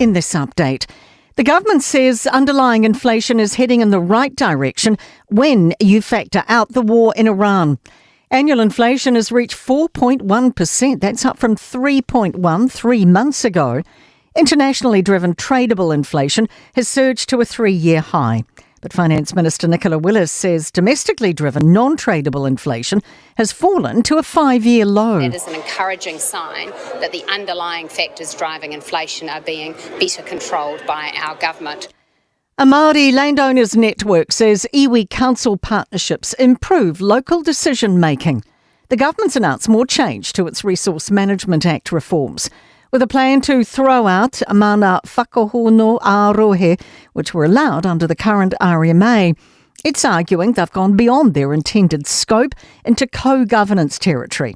In this update, the government says underlying inflation is heading in the right direction when you factor out the war in Iran. Annual inflation has reached 4.1%. That's up from 3.1 3 months ago. Internationally driven tradable inflation has surged to a 3-year high. But Finance Minister Nicola Willis says domestically driven non-tradable inflation has fallen to a 5-year low. That is an encouraging sign that the underlying factors driving inflation are being better controlled by our government. A Māori landowners network says iwi council partnerships improve local decision making. The government's announced more change to its Resource Management Act reforms, with a plan to throw out mana whakahono a rohe, which were allowed under the current RMA. It's arguing they've gone beyond their intended scope into co-governance territory.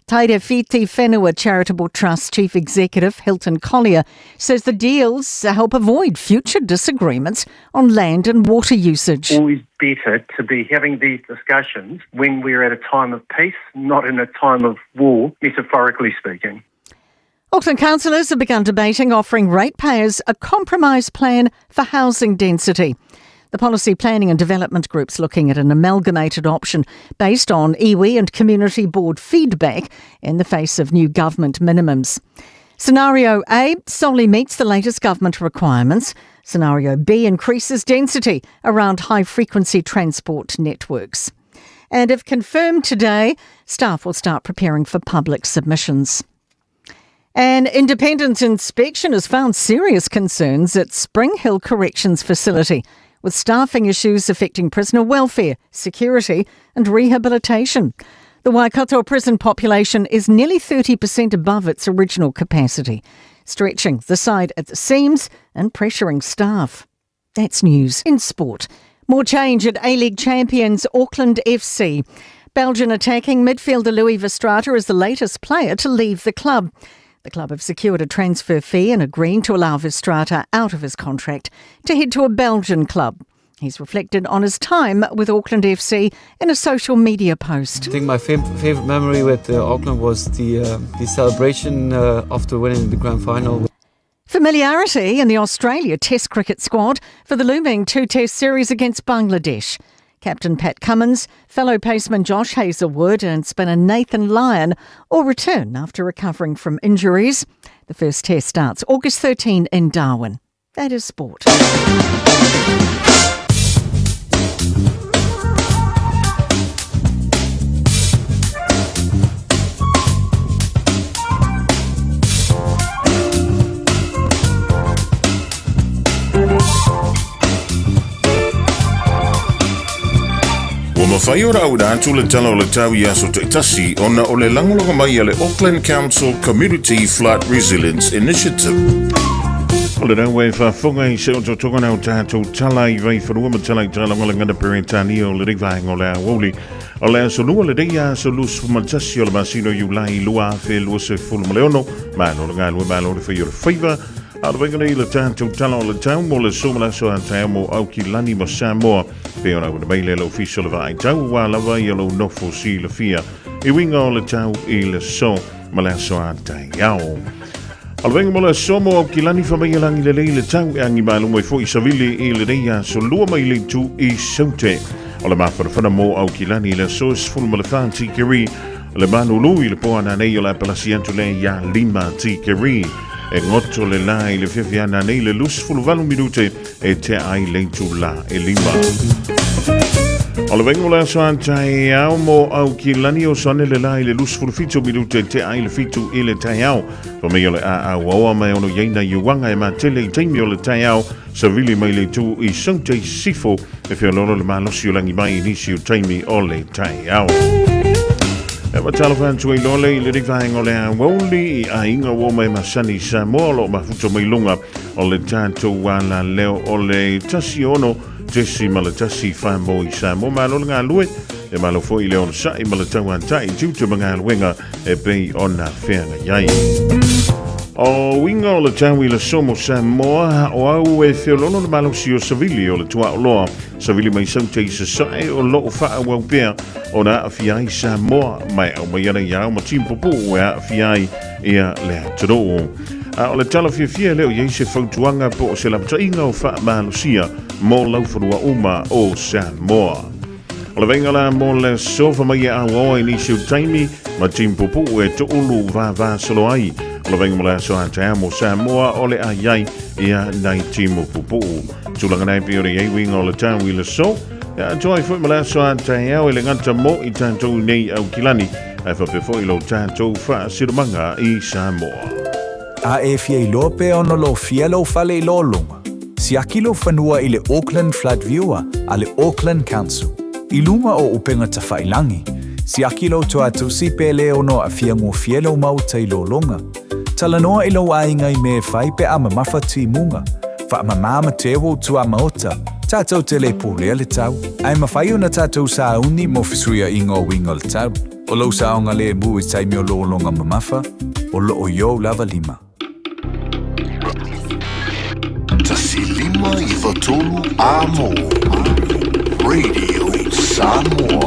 Tairāwhiti Whenua Charitable Trust Chief Executive Hilton Collier says the deals help avoid future disagreements on land and water usage. Always better to be having these discussions when we're at a time of peace, not in a time of war, metaphorically speaking. Auckland councillors have begun debating offering ratepayers a compromise plan for housing density. The Policy Planning and Development Group's looking at an amalgamated option based on iwi and community board feedback in the face of new government minimums. Scenario A solely meets the latest government requirements. Scenario B increases density around high-frequency transport networks. And if confirmed today, staff will start preparing for public submissions. An independent inspection has found serious concerns at Springhill Corrections Facility, with staffing issues affecting prisoner welfare, security and rehabilitation. The Waikato prison population is nearly 30% above its original capacity, stretching the side at the seams and pressuring staff. That's news in sport. More change at A-League champions Auckland FC. Belgian attacking midfielder Louis Verstraete is the latest player to leave the club. The club have secured a transfer fee and agreeing to allow Verstraete out of his contract to head to a Belgian club. He's reflected on his time with Auckland FC in a social media post. I think my favourite memory with Auckland was the celebration after winning the grand final. Familiarity in the Australia Test cricket squad for the looming 2-test series against Bangladesh. Captain Pat Cummins, fellow paceman Josh Hazlewood and spinner Nathan Lyon all return after recovering from injuries. The first test starts August 13 in Darwin. That is sport. Ua mafai ona auina atu le tala o le tau i aso taitasi ona o le lagolago mai a le Auckland Council Community Flood Resilience Initiative. O le rau e faafofoga i se otootoga na o tatou tala i Vaifanua ma tala i Talagolagana Peretania o lenei vaega o le aoauli. O le aso lua lenei aso 21 o le masina o Iulai 2026, malo le galue malo le fai o le faiva. A o le vaega nei le tatou tala o le tau mo le so ma le aso a taeao mo Aukilani ma Samoa. Pei ona auina mai lea le Ofisa o le Vaai Tau ua lava ia lou nofo silafia i uiga o le tau i le so ma le aso a taeao. O le vaega mo le aso mo Aukilani fa mai e lagi lelei le tau e agi malo mai foi savili i lenei aso lua mai le itu i Saute. O le mafanafana mo Aukilani i le aso e 14 tikeri le malulu i le po ana nei o le apalasi atu lea ia 5 tikeri. E goto le la i le fiafia ana nei le 28 minute e te ai le itu la e 5. O le vaega o le aso a taeao mo Aukilani o soane le la i le 27 minute te ai le 7 i le taeao. Fa mai o le a au aoa mai ono iaina i uanga e matele i taimi o le taeao savili mai le itu i Saute Sifo e feololo le malosi o langi mai i nisi o taimi o le taeao. E matalofa atu ai loa le i le vaega o le aoauli i aiga ua mai masani Samoa o lo o mafuta mai luga o le tatou ala leo o le 16.1 wha i Samoa. Malo le galue, e malo foi le onosai ma le tauatai tiute ma galuega e pei ona feaga iai. O uiga o le tau i le somo Samoa, o au e feoloolo le malosi o savili o le tuaoloa. Savili mai saute i sasae o loo whaawau pea o na aafia ai Samoa mai au mai ana i au ma timpupuu e aafia ai ia le atunuu. A o le tala fiafia e le o i ai se fautuaga po o se lapataiga o faamalosia mo laufanua uma o Samoa. O le vaiga la mo le sofa mai e auaoa i nisi o taimi ma timu pupuu e toulu vavasolo ai. O le vaiga mo le aso a taeao mo Samoa o le a i ai ia nai timu pupuu. Tulaga nei pei ona i ai uiga o le tau i le so. Ia atoa ai foi ma le aso a taeao e le gata mo i tatou nei Aukilani ae faapea foi lo tatou faasilomaga i Samoa. A e fia iloa pe ono lofia lou fale i lologa, siaki lou fanua i le Auckland Flood Viewer a le Auckland Council. I luga o upega tafailangi, siaki lou toatusi pe le ono aafia gofie lou maota i lologa. Talanoa i lou aiga i mea e fai pe a mamafa timuga. Faamama ma teu ou tuamaota, tatou te le pulea le tau, ae mafai ona tatou sauni mo fesuiaiga o uiga o le tau. O lou saogalemu i taimi o lologa mamafa, o loo i ou lava lima. 1 5 93 Amo Radio Samoa.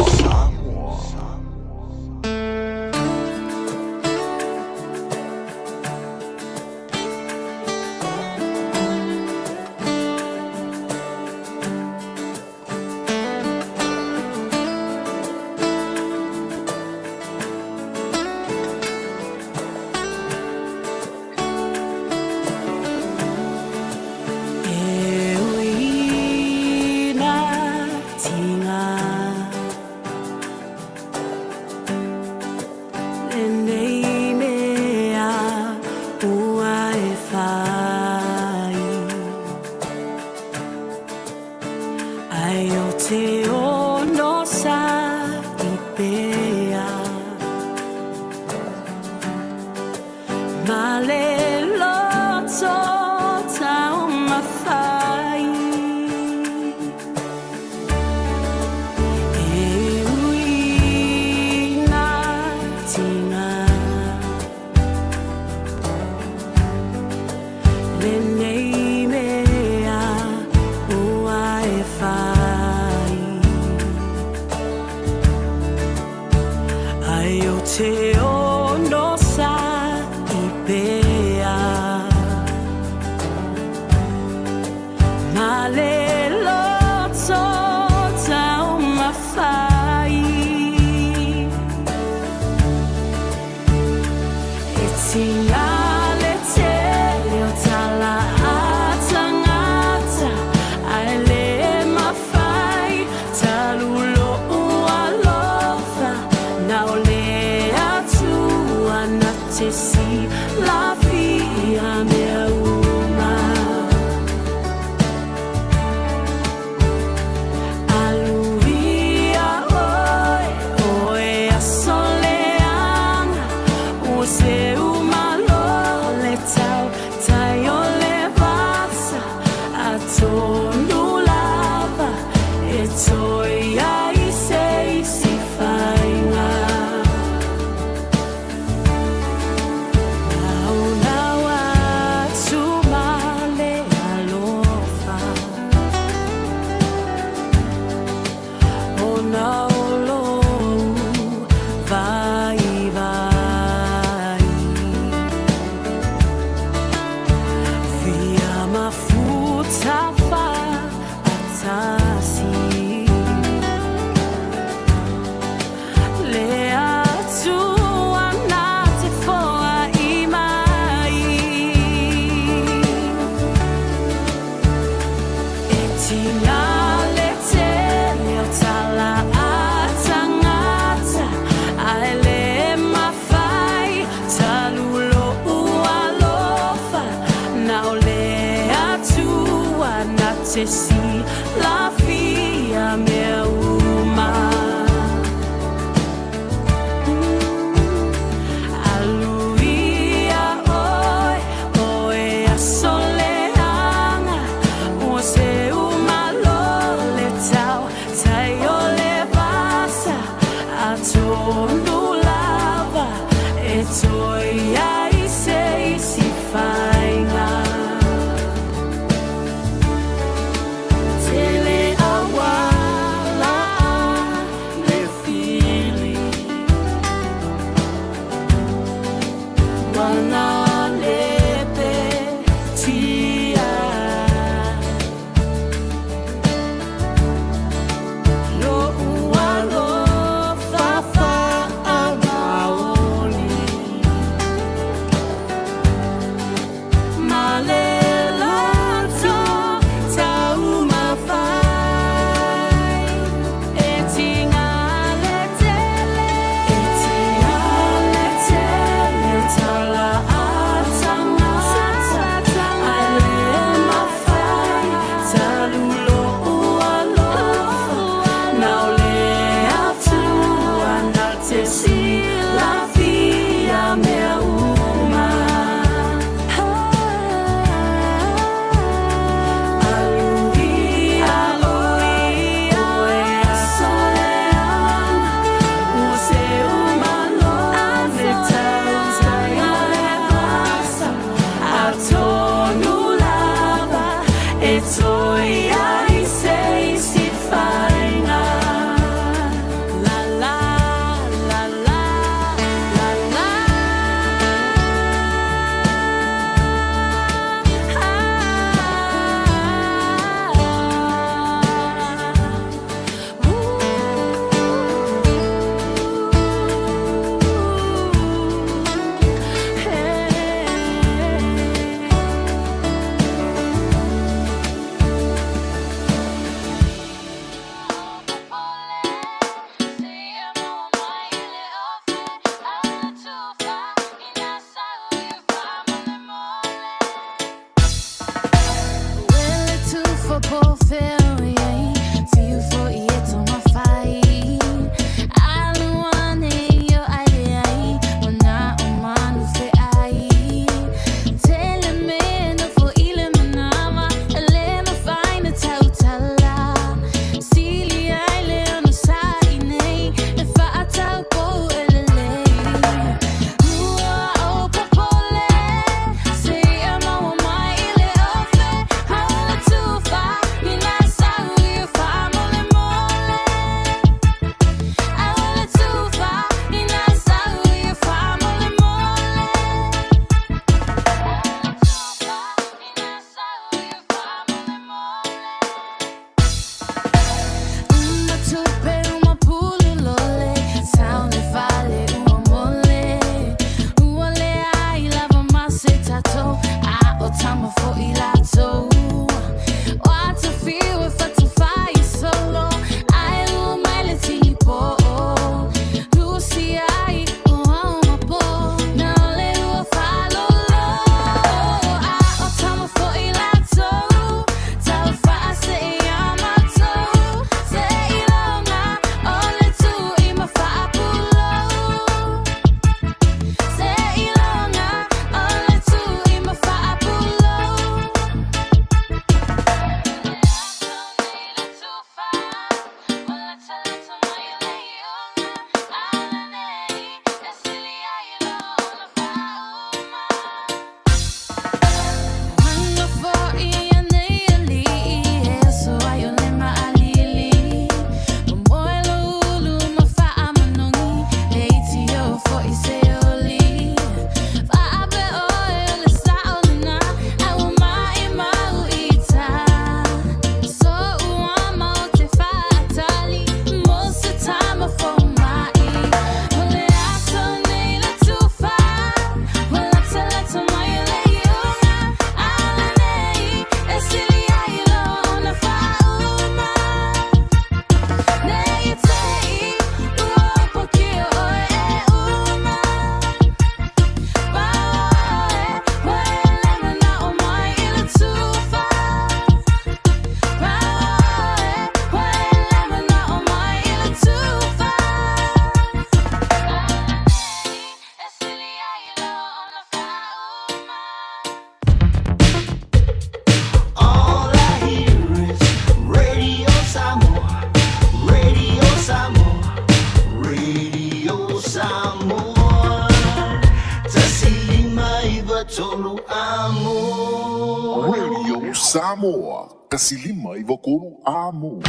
Radio Samoa, 159 Amo.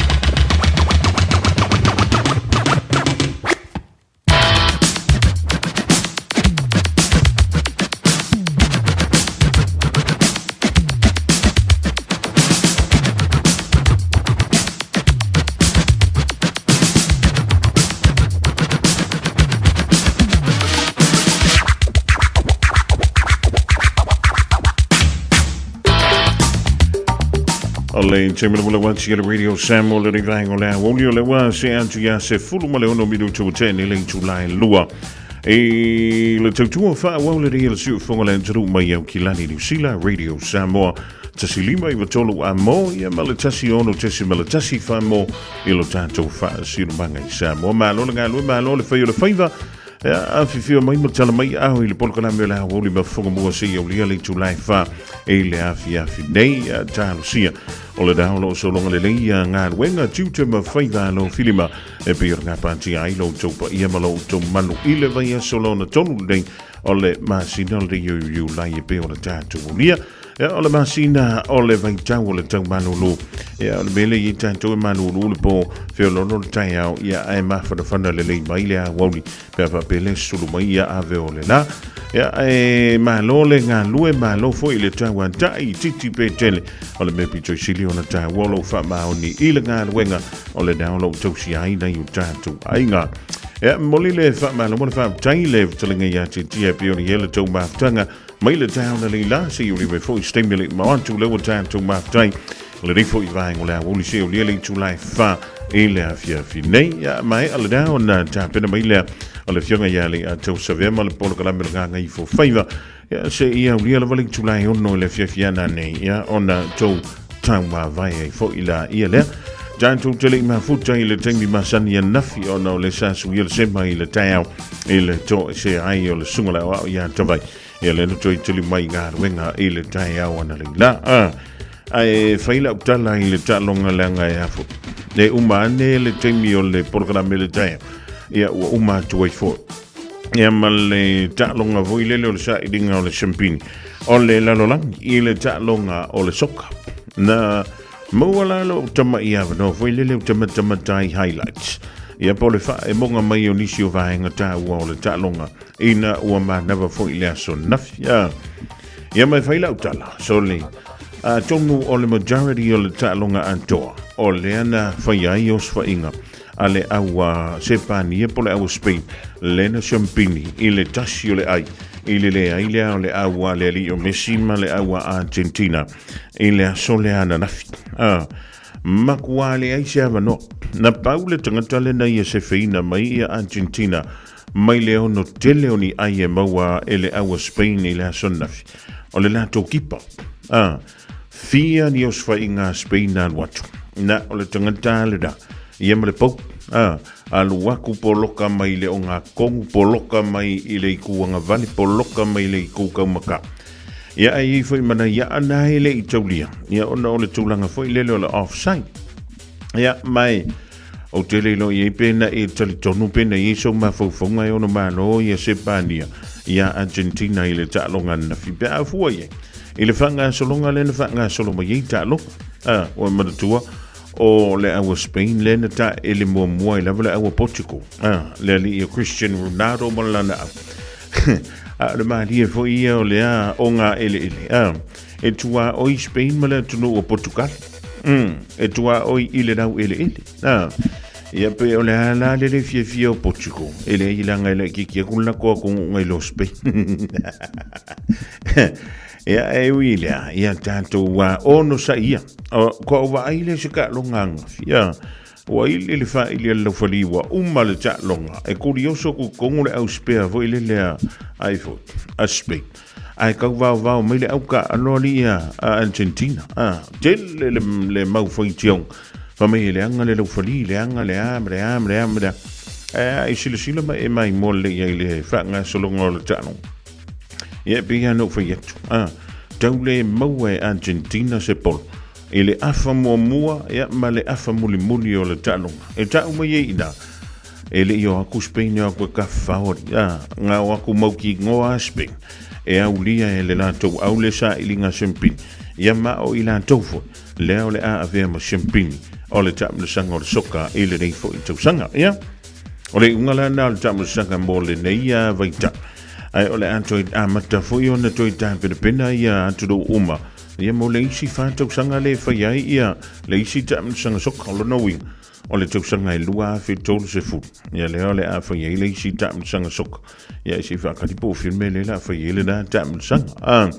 O le taimi lava lava ati le Radio Samoa le vaega o le aoauli o le ua se atu ia se fulu ma le ono minutu ua tea nei le itula e lua. I le tautua faaauau le le siufofoga le atunuu mai Aukilani Niu Sila Radio Samoa 153 a mo ia ma le 16.1 fa mo i lo tatou faasilumaga i Samoa. Malo le galue, malo le fai o le faiva. Ia, afifio mai ma tala mai aho i le polokalame o le aoauli ma fofoga mua se i aulia le itula e fa i le afiafi nei. Ia, talosia o le dao lo o sologa lelei ia galuega tiute ma faiva alo filima e pei o le gapatia ai lo outou paia ma lo outou malu i le vaiaso lona tonu lenei o le masina o le Iulai e pei ona tatou aulia. Ia, o le masina o le vaitau o le tau malūlū. Ia, o le mea lea i ai tatou e malūlū le po, feoloolo le taeao, ia, ae mafanafana lelei mai le aoauli, pe a faapea le sulu mai ia ave o le la. Ia, ae malo le galue, malo foi i le tauata'i, titi pe tele, o le mea pito i sili ona taua o lou faamaoni i le galuega, o le na o lou tausia ai nai o tatou aiga. Ia, momoli le faamalo ma le faafetai i le fetalaiga ia Tietia e pei ona i ai le tou mafutaga, Mai le taeao na lei la, se i uli mai foi se taimi le mau atu le ua tatou mafutai. Lenei foi vaega o le aoauli se i le itula e fa i le afiafi nei. Ia, maea le dao na tapena mai lea o le afioga ia le Tau Savea ma le polokalame o le Gagaifo Faiva. Ia, se i aulia lava le itula e ono i le afiafi ana nei, ia, ona tou taumavae ai foi la ia lea. Tatou te le i mafuta i le taimi masani ananafi ona o le sa suia le sema i le taeao i le toesea ai o le susuga o le aoao ia Tavai. Ia le toe tuli mai galuega i le taeao ana lei la. Ah, ae fai lau tala i le taaloga leaga e afo. E uma ane le taimi o le polokalame le taeao. Ia ua uma atu ai foi. Ia ma le taaloga foi lele o le sailiga o le siampini o le lalolagi i le taaloga o le soka. Na maua la lou tama'i avanoa foi lele ou te matamata ai highlights. Ia po o le faaemoga mai o nisi o vaega taua o le taaloga ina ua manava foi le aso nafi. Ia, ia mai fai lau tala, soli. Atonu o le majority o le taaloga atoa, o lea na fai ai osofaiga. a le au Sepania po le au Spain lena siampini i le tasi o le ai i le leai lea o le au a le alii o Messi ma le au a Argentina i le aso lea ananafi. A, makuā leai se avanoa. Na pau le tagata lena ia sefeina mai ia Argentina mai le ono tele o ni ai e maua e le au a Spain i le aso ananafi. O le latou kipa. A, Fia ni osofaiga a Spain na alu atu. Na o le tagata lena, ia ma le pou. A, alu aku poloka mai le ogakogu, poloka mai i le itu agavale, poloka mai le itu kaumaka. Ia ai i foi mana ia ana e le i taulia. Ia ona o le tulaga foi lele o le offside. Ia mai o te le iloa i ai pe na e talitonu pe na i ai sou mafaufauga e ono malo ia Sepania ia Argentina i le taaloga ananafi pe a fua i ai i le faagasologa lea na faagasolo mai ai taaloga. A, ua manatua o le au a Spain lea na taele muamua ai lava le au a Portugal. A, le alii o Cristiano Ronaldo ma lana au. A o le malie foi ia o le a o ngā eleele. A, e tuaoi Spain ma le atunuu o Portugal. E tuaoi i le laueleele. A, ia pe o le a la le le fiafia o Portugal. E leai leaga e laitiiti atu le latou atunuu nai lo Spain. Ia e ui i lea, ia tatou onosai ia. O, kua ou vaai lea i se taaloga ananafi. Ia, ua ili le faili a le laufali ua uma le taaloga. E kurioso atu i totonu le au spare foi lele a, ai foi, a Spain. Ae tau vaovao mai le au taalo alii a Argentina. A, tele le, le mau faitioga. Fai mai e leaga le laufali, leaga le a, ma le a, ma le a, ma le a. Ae a i silasila mai e maimoa lelei ai le faagasologa o le taaloga. Ia e pei lava ona ou fai atu, a, tau le maua e Argentina se polo i le afa muamua ia ma le afa mulimuli o le taaloga. E tau mai ai i ina, E le i o aku Spain e o aku e kafafao ali. A, nga o aku mau ki ngoa a Spain. E aulia e le latou au le sailiga siampini. Ia ma o i latou foi, lea o le a avea ma siampini o le taamilosaga o le soka i lenei foi tausaga. Ia, o le iuga la na o le taamilosaga mo lenei vaitau. Ae o le a toe amata foi ona toe tapenapena ia atunuu uma ia mo le isi fa tausaga le fai ai ia le isi taamilosaga soka. O lona uiga, O le tausaga e 2030, ia lea o le a fai ai le isi taamilosaga soka. Ia se i faatali po o fia le mea lea o le a fai ai lena taamilosaga. Ah,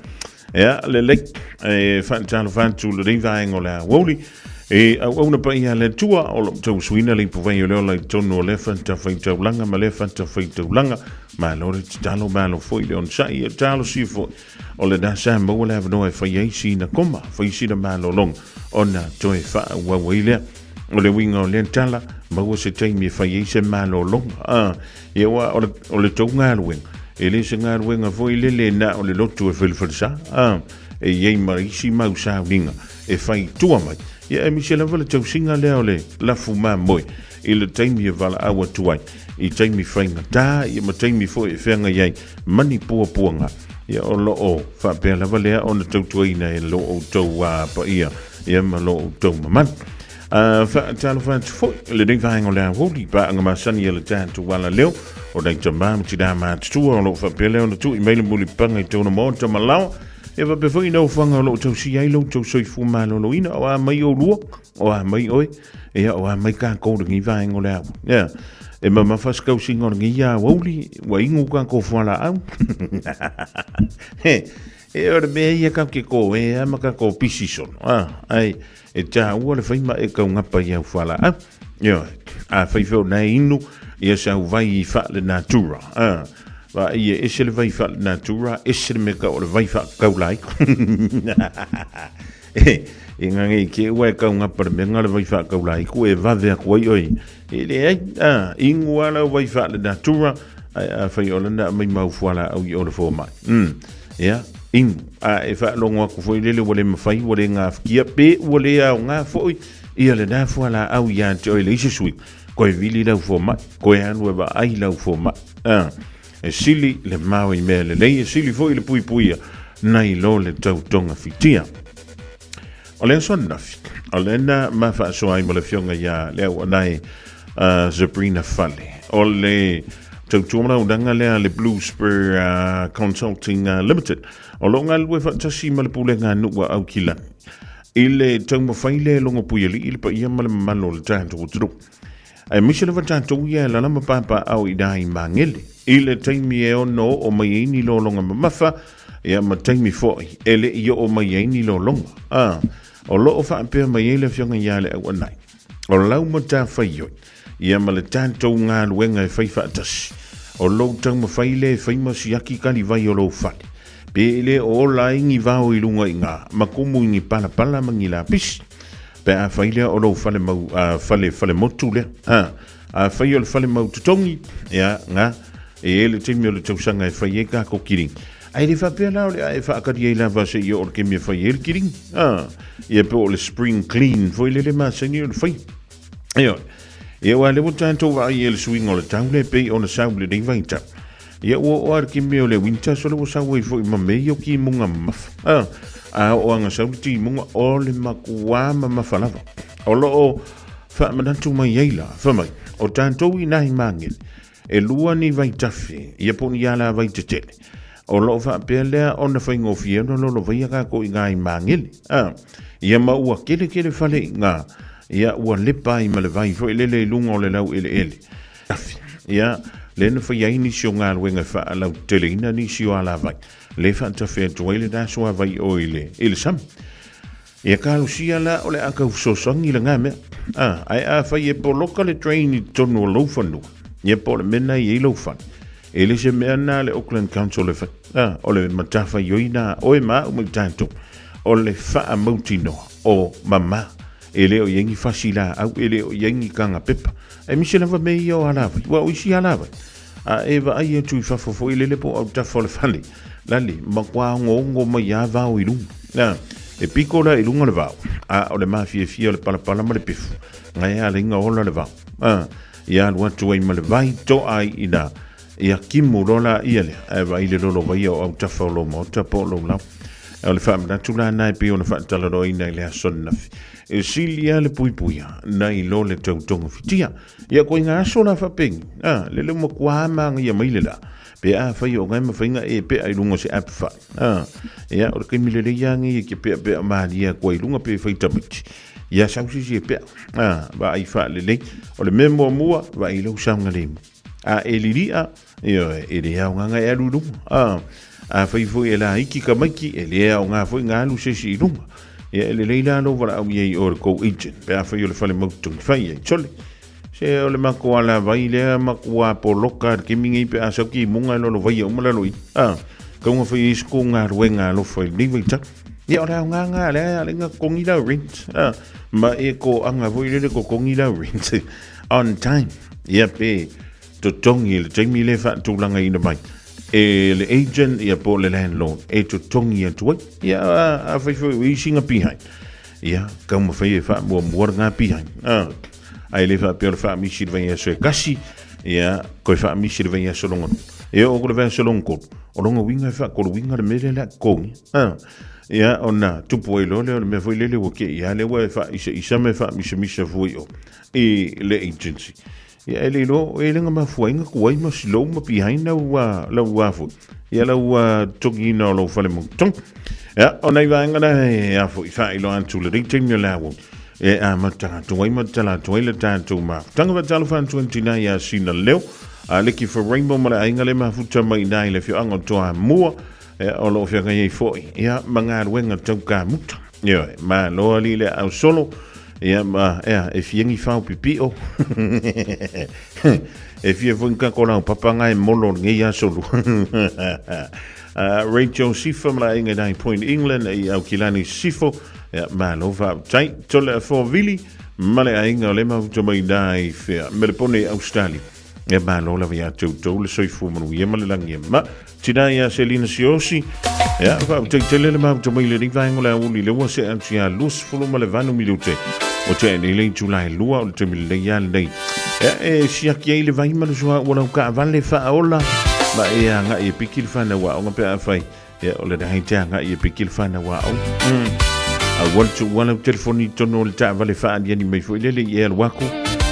ia, lelei, e faatalofa atu lenei vaega o le aoauli. E auauna paia a le Atua o lo o tausuina le ipuvai o le ola i totonu o lea fatafaitaulaga ma lea fatafaitaulaga. Malo le tatalo, malo foi le onosai, e talosia foi o lena sa maua le avanoa e fai ai sina koma, fai sina malologa ona toe faaauau ai lea. O le uiga o lea tala, maua se taimi e fai ai se malologa. A, ia aua o le, o le tou galuega, e le se galuega foi lele na o le lotu e felefelesaā. A, e i ai ma isi mau sauniga e fai tua mai. Ia aemaise lava le tausiga lea o le lafu mamoe i le taimi e valaau atu ai, i taimi faigata, ia ma taimi foi e feagai ai ma ni puapuaga. Ia o lo o faapea lava lea ona tautuaina e lo outou paia ia ma lo outou mamalu. Faatalofa atu foi lenei vaega o le aoauli paaga masani a le tatou alaleo o nai tamā ma tinā matutua o lo o faapea lea ona tui mai le mulipaga i tona maota ma laoa. Ia faapea foi i naufaga o lo o tausia ai lo outou soifua maloloina o a mai oulua, o a mai oe, ia o a mai kākou lenei vaega o le aoauli. Ia, e mamafa se tausiga o lenei aoauli, ua inu kākou fualaau. E o le mea ia kau ke kō e a ma kākou pisi sono. A, ai, e tāua le whai ma e kau ngapa i au whala. A, ioe, a whai whio nei inu, ia sa au vai i wha le natura. A, wa i e ese le vai wha le natura, ese le mea ka o le vai wha kau lai. E, e ngange i ke ua e kau ngapa le mea nga le vai wha kau lai ku e vave aku ai oi. E le ai, a, ingu ala vai wha le natura, ai a whai o lana mai mau fuala au i o le fōmai. Ia, inu. A e faalogo aku foi lele ua le mafai, ua le gafatia, pe ua le aoga foi ia lena fualaau ia te oe i le isi sui, koe vili lau fomai, koe alu e vaai lau fomai. A, e sili le mao i mea lelei, e sili foi le puipuia nai lo le tau togafitia. O le aso ananafi, o lena ma faasoa ai ma le afioga ia le auanae Sabrina Fale. O le tautua manaunanga lea a le Blue Spur Consulting Limited. O lo o galulue faatasi ma le Pulega a Nuu a Aukilani i le taumafai lea e logopuialii le paia ma le mamalu o le tatou atunuu. Aemaise lava tatou ia e alaala ma papaaao i ina i Magele i le taimi e ono oo mai ai ni lologa mamafa, ia ma taimi foi e le i oo mai ai ni lologa. A, o lo o faapea mai ai le Afioga ia Leauanae, o lau matafaioi, ia ma le tatou galuega e fai faatasi, o lou taumafai lea e fai ma siaki kalivai o lou fale, pe e le o ola ai ni vao i luga i ina ma kumu i ni palapala ma ni lapisi. Pe afai lea o lou fale mau, fale, fale motu lea, a, afai o le fale mau totogi, ia, na, e i ai le taimi o le tausaga e fai ai kako kilini. Ae le faapea la o le a e faakali ai lava seia oo i le taimi e fai ai le kilini, a, ia po o le spring clean foi lele masani ona fai. Ioe. Ia aua lea ua tatou vaai i le suiga o le tau lea e pei ona sau i lenei vaitau. Ia ua oo lava i le taimi o le winter, sole ua sau ai foi ma mea ia o timuga mamafa. A, a oo lava ina sau le timuga, o le matua mamafa lava. O lo o faamanatu mai ai la, fai mai, o tatou i nai Magele, e lua ni vaitafe, ia po o ni alavai tetele. O lo o faapea lea ona faigofie ona lolovaia tatou i nai Magele. A, ia ma ua keлекele fale i ina, ia ua lepa ai ma le vai foi lele i luga o le laueleele. Ia, lea na faia ai nisi o galuega e faalauteleina nisi o alavai, lea e faatafe atu ai lena suavai o i le, i le sami. Ia talosia la o le a tau fesoasoani lena mea. A, ae afai e poloka le drain i totonu o lou fanua, ia po o le mea lena e i ai lou fale, e le se mea lena a le Auckland Council e fai. A, o le matafaioi lena a oe ma au ma i tatou, o le faamautinoa o mama E le o i ai ni fasi laau, e le o i ai ni kaga pepa. Aemaise lava mea ia o alavai. Ua o isi alavai. A e vaai atu i fafo foi lele po o autafa o le fale, lale, matua onoono mai lava vao i luga. Na, e piko la i luga le vao, a o le mafiafia o le palapala ma le pefu, na e ala ai ona ola le vao. A, ia alu atu ai ma le vai, toa ai i ina, ia timu loa laia lea, ae vaai le lolovaia o autafa o lou maota po o lou laoa. O le faamanatu la lena e pei ona faatalanoaina i le aso ananafi. E sili lava le puipuia nai lo le tau togafitia. Ia koe ngā aso la faapengi, a, lele ua matua mānaia mai le la, pe afai o ngae mafai e pea i luga o se app fai. A, ia, o le taimi lelei lava lenei e te peapea malie atu ai i luga pe fai tamaiti. Ia sau se isi e pea. A, vaai faalelei. O le mea muamua, vaai lou saogalemu. A e lilia, ioe, e le aoga e alu i luga. A, afai foi e laiti tamaiti, e le aoga foi na alu se isi i luga. Ia, e lelei la lou valaau i ai i o i le tou agent, pe afai o le fale mau totogi fai ai. Sole, se o le matou alavai lea matua poloka i le taimi nei pe a sau timuga e lolovaia uma lalo i i. A, tatau ona fai ai se tou galuega alofa i lenei vaitau. Ia, o le aoga lena lea e ala ai ona totogi lau rent. A, ma e toaga foi lele totogi lau rent on time. Ia, pe totogi i le taimi lea e faatulagaina mai e le agent ia po o le landlord e totogi atu ai. Ia, afai foi o i sina behind, ia, taumafai e faamuamua lena behind. A, ae le faapea o le faamisi i le vaiaso e tasi, ia, toe faamisi i le vaiaso lona lua. E oo atu i le vaiaso lona tolu, o lona uiga e faatoluina le mea lea o le a totogi. A, ia, ona tupu ai loa lea o le mea foi lele ua te i lava lea ua e faaisaisa ma e faamisamisa fua i o i le agency. Ia e le iloa, e le na mafua ai na tuai ma slow ma behind lau, lau a foi. Ia lau totogiina o lou fale mau totogi. Ia, o nai vaega na e a foi faailoa atu lenei taimi o le aoauli. E amata atu ai ma tala atu ai le tatou mafutaga faatalofa atu ai tina ia Sina Leo. A Leki Faraimo ma le aiga le mafuta mai ina i le afioaga o Toamua. Ia, o lo o feagai ai foi, ia, ma galuega tau kamuta. Ioe, malo alii le aau solo. Ia, ma, ea, e fia ni fao pipio. E fia foi ni kako lau papa ngai molo lenei aso lua. Rachel Sifa ma le aiga i Nine Point England i Aukilani Sisifo. Ia, malo faafetai. Tole a Fovili ma le aiga o le mafuta mai ina i whea. Melepone i Australia. E malo lava ia te outou le soifua manuia ma le lagi e ma. Tina ia Selina Siosi. Ia, faafetai tele le mafuta mai lenei vaega o le aoauli lea ua see atu ia 28 minute. O te nei le itula e lua o le taimi lelei lava lenei. Ia, e siaki ai le vai ma le suauu o lau taavale faaola ma e agai e piki le fanau aoga pe afai. Ia, o le hai te agai e piki le fanau aoga. Aua le tuua lau telefoni i totonu o le taavale faaaliali mai foi lele i e alu aku.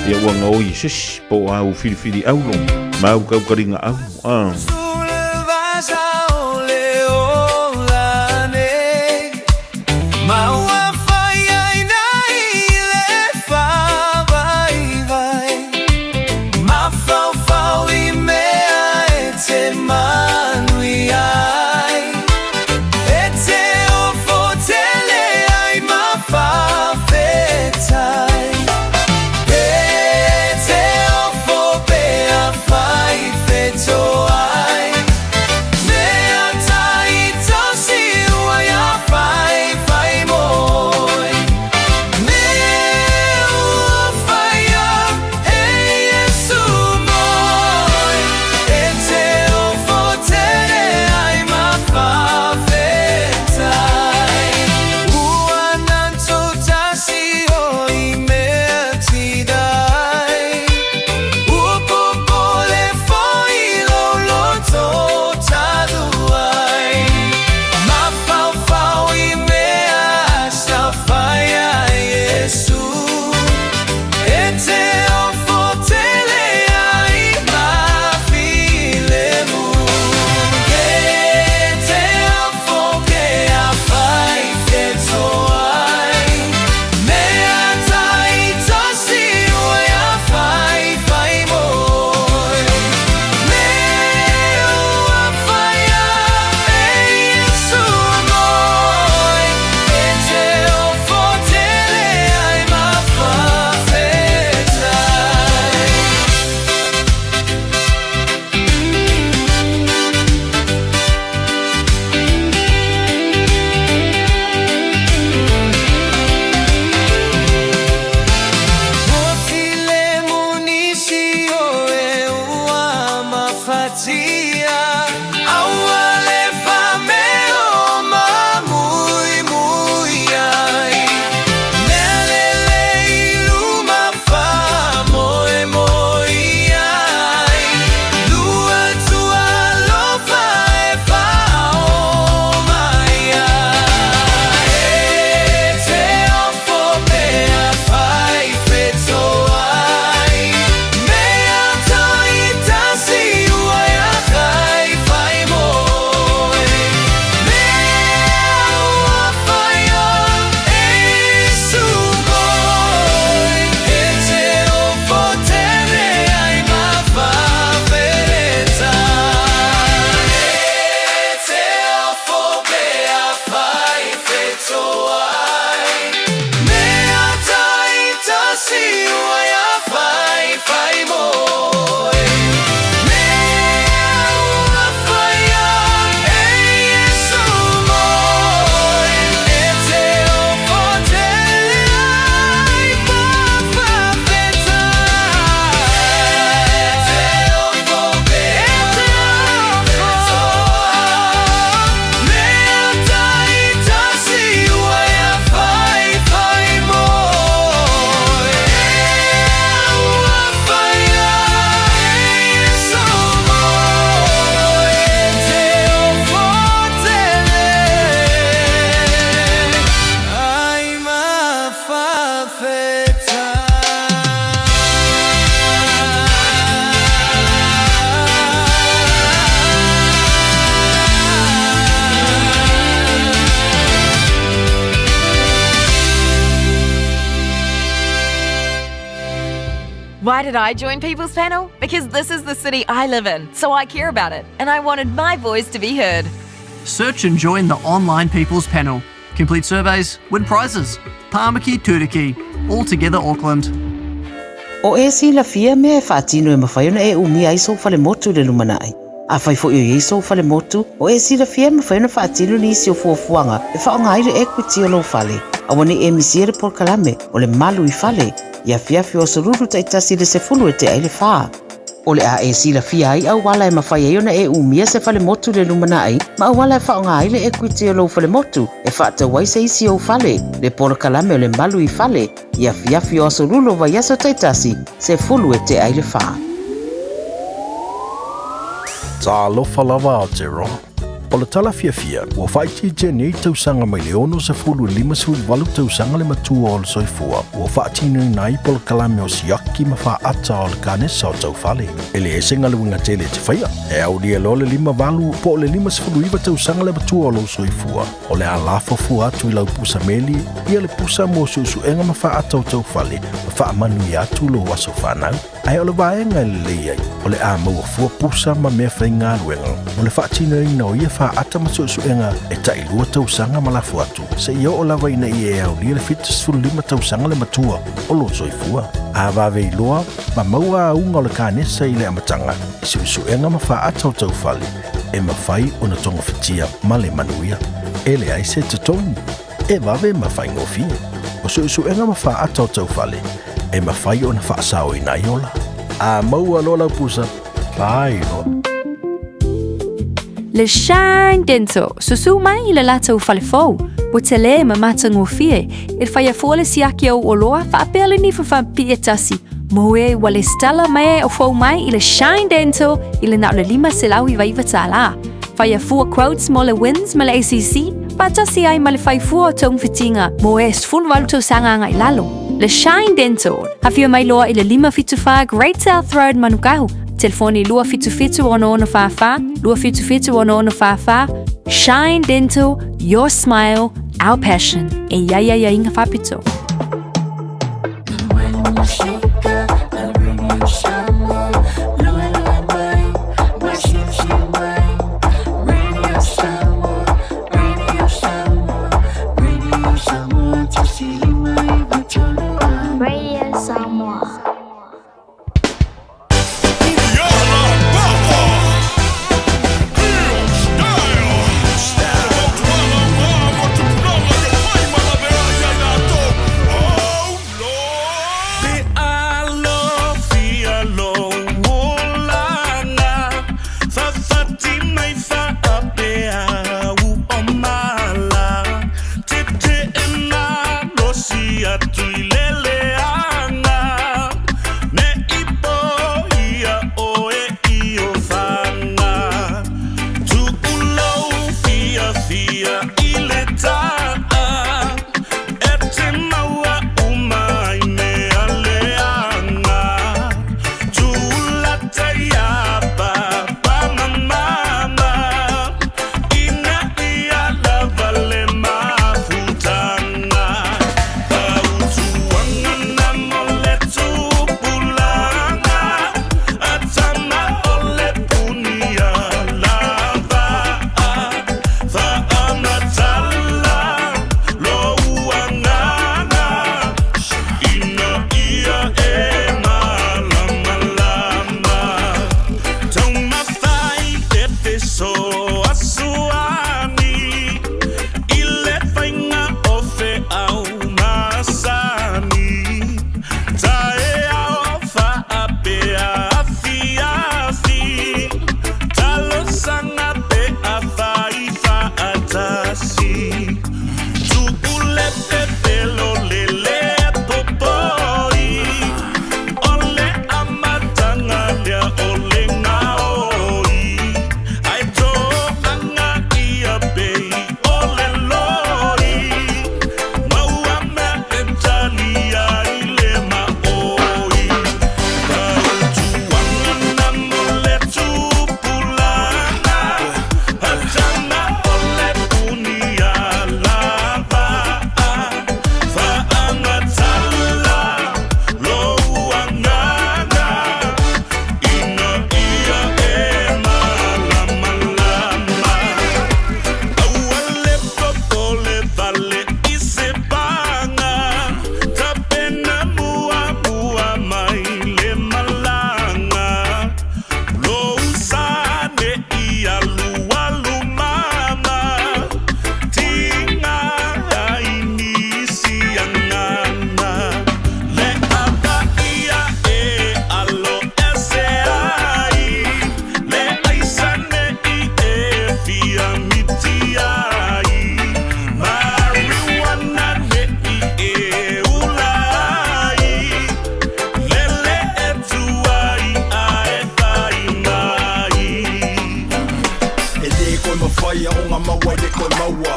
Ia, ua gaoi e se isi po o au filifili aulo ma au kaukaliga aulo. Ah. Why did I join People's Panel? Because this is the city I live in, so I care about it, and I wanted my voice to be heard. Search and join the online People's Panel. Complete surveys, win prizes. Tāmaki Turuki. All together Auckland. O e silafia mea e faatino e mafai ona e umia ai sou falemotu i le lumanai. Afai foi o i ai sou falemotu, o e silafia e mafai ona faatino nisi o fuafuaga e faaaoga ai le equity o lou fale. Aua ne i e misia le polokalame o le Malu i Fale i afiafi o aso Lulu taitasi i le 10 e tea i le fa. O le a e silafia ai auala e mafai ai ona e umia se falemotu i le lumanai ma auala e faaaoga ai le equity o lou falemotu e faatau ai se isi ou fale, le polokalame o le Malu i Fale i afiafi o aso Lulu o vaiaso taitasi, 10 e tea i le fa. Talofa lava Aotearoa. O le tala fiafia, ua faaitiitia nei tausaga mai le 60 i le 58 tausaga le matua o le soifua ua faatinoina ai polokalame o siaki ma faata o le kanesa o taufale. E leai se galuega tele e te faia, e aulia loa le 58 po o le 59 tausaga le matua o lou soifua, o le a lafo fua atu i lau pusa meli ia le pusa mo suesuega ma faata o taufale ma faamanuia atu lou aso fanau. Ae o le vaega e lelei ai, o le a maua fua pusa ma mea faigaluega mo le faatinoina o ia faata ma suesuega e tailua tausaga ma lafo atu, seia oo lava ina ia e aulia le 75 tausaga le matua o lou soifua. A vave iloa ma maua auga o le kanesa i le amataga i suesuega ma faata o taufale, e mafai ona togafitia ma le manuia. E leai se totogi. E vave ma faigofie. O suesuega ma faata o taufale, e mafai ona faasaoina ai ola. A maua loa lau pusa, fai loa. Le Shine Dental, susu mai i le latou fale fou, ua tele ma matagofie, e faia fua le siaki o oloa faapea le nifa faapipii e tasi, mo e ua lesitala mai o fou mai i le Shine Dental i le na o le $599 tālā. Faia fua quotes mo le WINZ ma le ACC, faatasi ai ma le fai fua o togafitiga mo e 18 tausaga agai lalo. Le Shine Dental, afio mai loa i le 574 Great South Road Manukau, telefoni 277 6644, 277 6644, Shine Dental, your smile, our passion. E i ai aiaiga faapito. Radio Samoa. Pe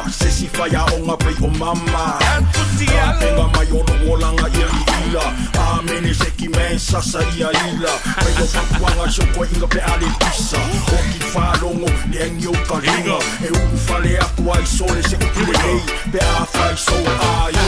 papa Se si faiaoga pei o mama Tapenga mai o lou olaga ia i ila Amene seki man sasa ia ila Mai lou fautuaga si o koeʻiga pe a le pisa Oki faalogo le agi o ka liga E ulufale atu ai sole se upu lelei Pe a fai sou aiga.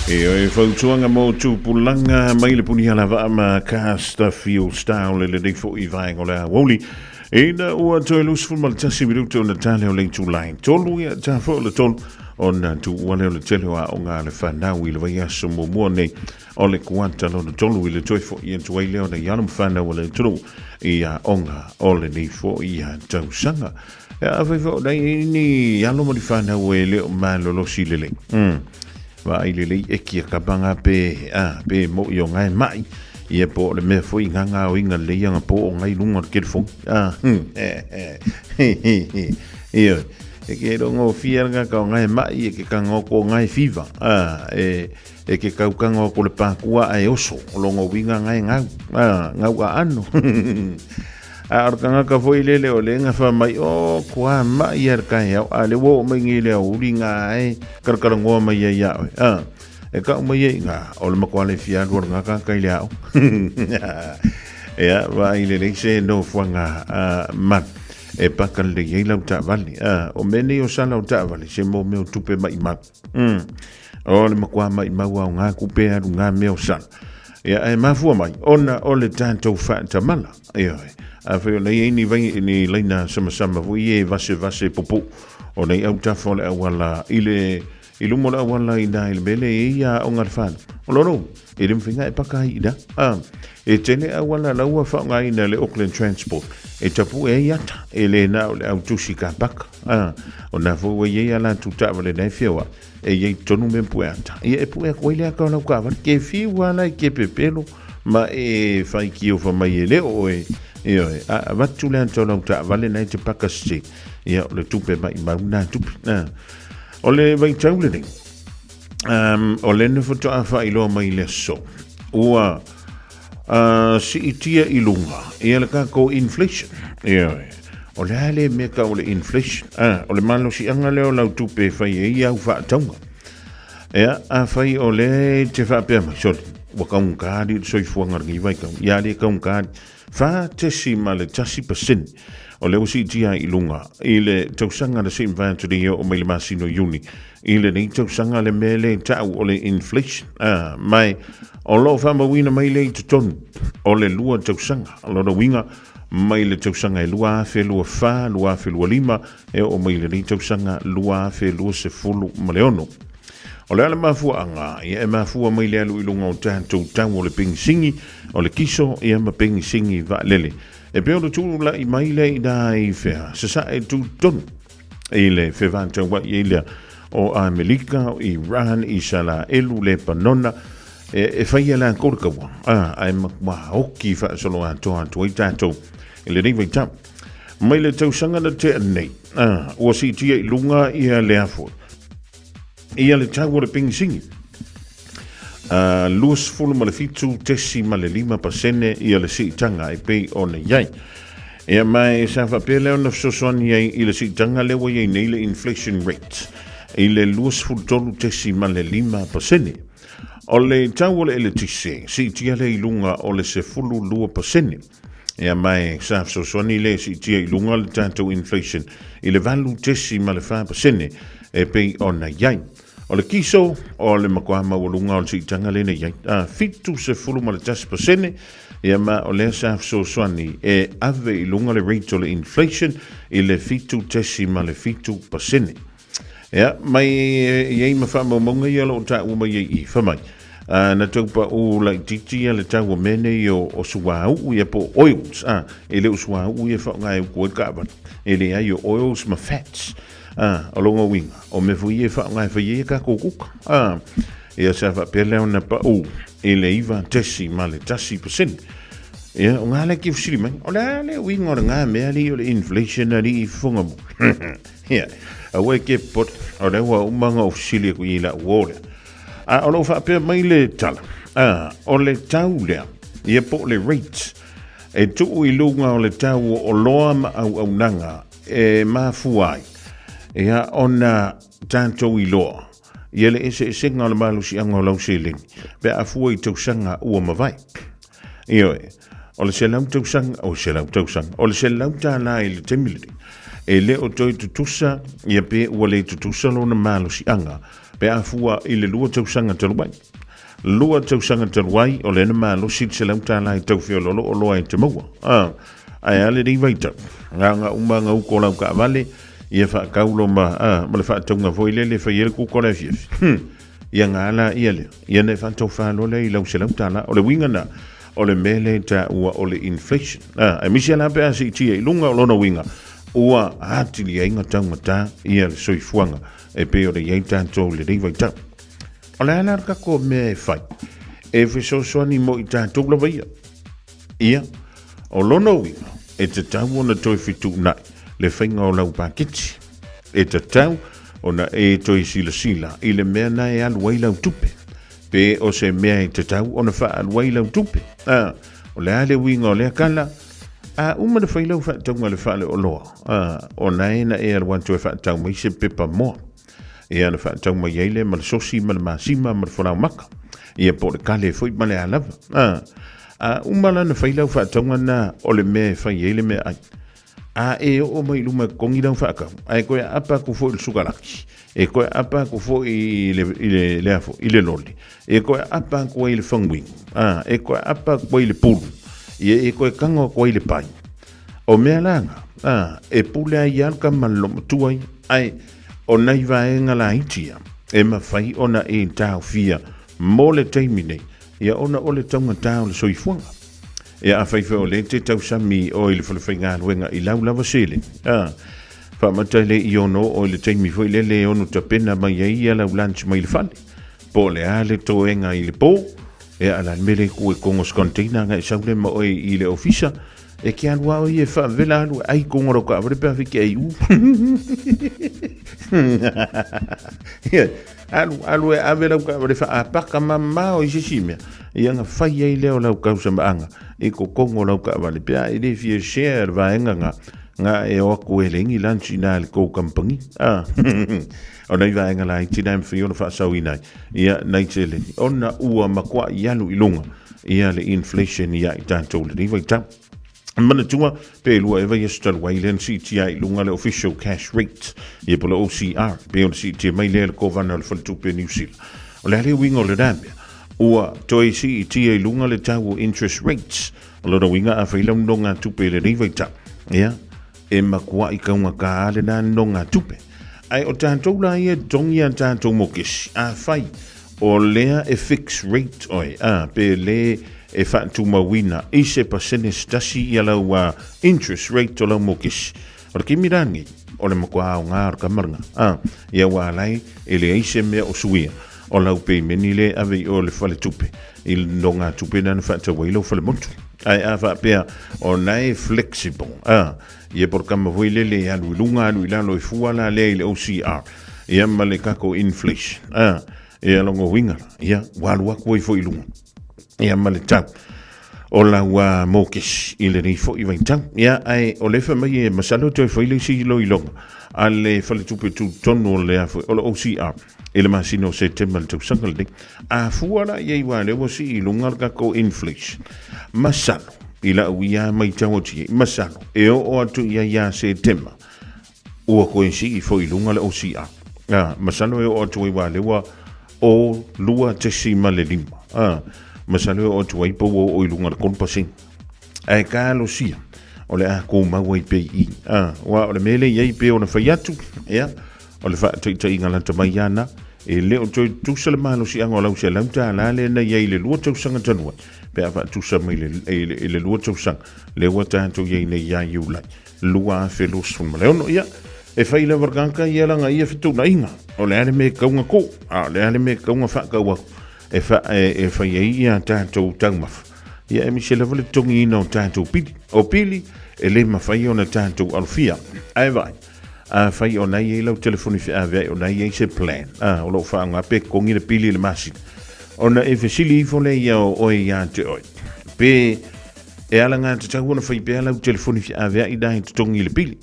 E oe fautuaga mo tupulaga mai le puniala vaa ma Casta Field Style i lenei foi vaega o le aoauli. Ina ua toe 21 minuto ona tale o le itulai tolu ia ta foi o le tolu ona tuua lea o le tele o aoga a le fanau i le vaiaso muamua nei o le kuata lona tolu i le toe foi atu ai lea ona i alo ma fanau a le atunuu i aoga o lenei foi tausaga. Ia, afai foi o nai ni alo ma ni fanau e le o malolosi lelei. Vaai lelei eki a kapanga pe, a, pe mo i o ngai mai. Ia po o le mea foi ngā ngā o inga lei anga po o ngai lunga o le telefoni. A, Ia, e ke rongo fia nga ka o ngai mai e ke kanga o ko ngai fiva. A, e, e ke kaukanga o ko le pākua a e oso. O longo winga ngai ngau. A, ngau a ano. A o le kangaka foi lele o le gafa mai, o kua mai ia le kaeao, a le ua oo mai nei le aoauli ga e kalakalagoa mai ai iā oe. A, e kau mai ai ga, o le makuā le fia alu o le gakaka i le ao. Ia, vaai lelei se nofoaga malu e paka lelei ai lau taavale. A, o mea nei o sala o taavale, se mo mea o tupe maʻimau. O le makuā maʻimau a o ngā kupe alu ngā mea o sala. Ia, ae mafua mai, ona o le tatou faatamala. Ioe. Afai o nei ai ni vai ni laina samasama foi e vasevase pupuʻu o nei autafa o le auala i le i luma o le auala i nā i le mea lea e i ai aoga a le whānau. O lona uiga, e le mawhai ngā e paka ai i nā. A, e tele auala la ua whaongaina le Auckland Transport e tapu e ai ata e le nā o le au tusi ka paka. A, o nā foi ua i ai a lātou taavale nā e whiawa e i ai tonu me pue ata. Ia e pue aku ai le aka o lau kaavale. Ke whiu ala i ke pepelo ma e whai ki ofa mai e leo oe. Ioe, a avatu le ata o lau taavale nā e te paka se. Ia, o le tupe mai mau nā tupe. A, o le vaitau lenei, o le na faatoa faailoa mai le aso, ua siitia i luga ia le tatou inflation. Ioe, o le a le mea tau o le inflation? O le malosiaga lea o lau tupe e fai ai au faatauga. Ia, afai o lea e te faapea mai, sole, ua taugata le soifuaga o lenei vaitau, ia le taugata, 4.1% o lea ua siitia ai i luga i le tausaga na sei mavae atu nei e oo mai le masina o Iuni i lenei tausaga le mea lea e ta'u o le inflation. Ma o lo o faamauina mai lea i totonu o le lua tausaga. O lona uiga mai le tausaga e 2024, 2025 e oo mai lenei tausaga 2026. O le a le mafuaaga? Ia e mafua mai le alu i luga o tatou tau o le pegisigi, o le kiso, ia ma pegisigi vaalele. E pei ona tulai mai lea i nā i whea, sasae tūtonu i le fevatauaʻi ai lea o Amelika, o Iran, Isalaelu, Lepanona, e fai e lākou le kaua, ae matua oki faasoloatoa atu ai tātou i lenei vaitau. Mai le tausaga na tea nei, ua siitia i luga ia le afua, ia le tau o le pegisigi, 27.5% ia le siitaga e pei ona i ai. Ia ma e sa faapea lea ona fesoasoani ai i le siitaga lea ua i ai nei le inflation rate i le 23.5%. O le tau o le eletise, siitia lea i luga o le 12%. Ia ma e sa fesoasoani lea e siitia i luga le tatou inflation i le 8.4% e pei ona i ai. O le kiso, o le matua maualuga o le siitaga lea na i ai, 71%, ia ma o lea sa fesoasoani e ave i luga le rate o le inflation i le 7.7%. Ia, mai i ai ma faamaumauga ia o lo o taua mai ai i, fai mai, na tau pau laitiiti ia le tau o mea nei o suauu ia po o oils, e le o suauu ia e faaaoga e utu ai le taavale, e leai o oils ma fats. O lona uiga, o mea foi ia e faaaoga e fai ai a tatou kuka. Ia sa faapea lea ona pau i le 9.1%. Ia, o ngā lea ki fesili mai, o le a le uiga o le ngā mea alii o le inflation alii i fofoga mo. Ia, aua e ke pot, o lea ua uma ona ou fesili aku i lau uo lea. A o lou faapea mai le tala, o le tau lea, ia po o le rate, e tuu i luga o le tau o oloa ma auaunaga e mafua ai ia ona tatou iloa ia le eseesega o le malosiaga o lau seleni pe a fua i tausaga ua mavae. Ioe, o le 100 tausaga, o 100 tausaga, o le $100 i le taimi lenei, e le o toe tutusa ia pe ua le tutusa lona malosiaga pe a fua i le 2 tausaga talu ai. 2 tausaga talu ai, o lea na malosi le $100 i tau feoloolo oloa e te maua. Ae a lenei vaitau, na uma ona uko lau taavale, ia faatau lo ma, ma le faatauga foi lele e fai ai le kuka o le afiafi. Ia na ala ia lea, ia na e faataufa loa lea i lau $100. O le uiga na, o le mea lea e taua o le inflation. Aemaise la pe a siitia i luga o lona uiga, ua atili ai ona taugata ia le soifuaga e pei ona i ai tatou i lenei vaitau. O le a la le tatou mea e fai e fesoasoani mo i tatou lava ia? Ia, o lona uiga, e tatau ona toe fetuunai le faiga o lau paketi. E tatau ona e toe silasila i le mea na e alu ai lau tupe. Pe o se mea e tatau ona faaalu ai lau tupe. A, o le a le uiga o lea tala? A uma na fai lau faatauga i le faleoloa, a, ona e na e alu atu e faatau mai se pepa moa. Ia na faatau mai ai lea ma le sosi ma le masima ma le falaomaka. Ia po o le kale foi ma le a lava. A, a uma la na fai lau faatauga na o le mea e fai ai le meaai. A e oo mai i luma e totogi lau faatau, ae toe aapa atu foi i le sukalaki, e toe aapa atu foi i le, i le, le a foi, i le loli, e toe aapa atu ai i le faguinu, a, e toe aapa atu ai i le pulu, ia e toe tago atu ai i le pai. O mea la na, a, e pule ai lava le tama lolomatua ia, ae O nai vaega laiti ia e mafai ona e taofia mo le taimi nei, ia ona o le taugata o le soifuaga. Ia afai foi o lea e te tausami oe i le fale faigaluega i lau lava seleni, a, faamata e le i ono oo i le taimi foi lele e ono tapena mai ai ia lau lunch mai le fale, po o le a le toega i le po, ia a o le a le mea lea e tu e kogo se container aga e sau lea ma oe i le ofisa, E ke alu a oe e faavela alu ai kongo lau kaavale pe a fiki ai u. Ia, alu, alu e ave lau kaavale faapaka mamao i se isi mea. Ia na fai ai lea o lau kausamaaga i kokogo lau kaavale pe a e le fia share le vaega nga nga e o atu e leai ni lunch i na i le tou kamupani. Ah. O nai vaega laiti na e mawhai ona faasaoina ai. Ia, nai seleni. Ona ua matuai alu i luga ia le inflation ia i tatou lenei vaitau. Manatua, pe lua e vaiaso talu ai lea na siitia ai i luga le official cash rate, ia po o le OCR, pei ona siitia mai lea e le Kovana o le Faletupe o Niu Sila. O le a le uiga o lena mea? Ua toe siitia i luga le tau o interest rates. O lona uiga afai lau nonogatupe i lenei vaitau, ia, e matuai taugata lena nonogatupe. Ae o tatou la ia e totogi a tatou mokesi, afai o lea e fix rate oe, a, pe le e faatumauina i se pasene se tasi ia lau interest rate o lau mokesi. O le taimi la lenei, o le matua aoga o le tama lena, a, ia aua alai e leai se mea o suia o lau peimeni lea e ave i o i le faletupe i le nonogatupe lena na faatau ai lau falemotu. Ae a faapea o na e flexible, a, ia po o le tama foi lele e alu i luga alu i lalo e fua la lea i le OCR, ia ma le tatou inflation, a, ia lona uiga la, ia ua alu atu ai foi i luga, ia ma le tau o lau mokesi i lenei foi vaitau. Ia, ae o lea fai mai e masalo e toe fai le isi iloiloga a le faletupe tutotonu o le a foi, o le OCR i le masina o Setema i le tausaga lenei. A fua la i ai aua o lea ua sii i luga le tatou inflation, masalo i lau ia matau atu i ai, masalo e oo atu i ai ia Setema ua toe sii foi i luga le OCR. A, masalo e oo atu ai aua lea ua o 2.5. A, masalo e oo atu ai pe ua oo i luga o le 3%. Ae talosia, o le a tumau ai pea i i. A, aua o le mea lea e i ai pei ona fai atu, ia, o le faataitaiga lata mai lava lena, e le o toe tutusa le malosiaga o lau $100 lea na i ai i le lua tausaga talu ai, pe a faatusa mai i le lua tausaga lea ua tatou i ai nei ia Iulai 2026. Ia, e fai lava le tagata ia lana ia fetuunaiga, o le a le mea e tatau ona tuu, a o le a le mea e tatau ona faatau atu e, fa, e, e fai ai ia tatou taumafa. Ia, aemaise lava le totogiina o tatou pili. O pili, e le mafai ona tatou alofia. Ae vaai, afai o na i ai lau telefoni feaveai o na i ai se plan, a, o lo o faaaoga pe totogi le pili i le masina, ona e fesili ifo lea ia o oe ia te oe, pe e alagatatau ona fai pea lau telefoni feaveai na e totogi le pili,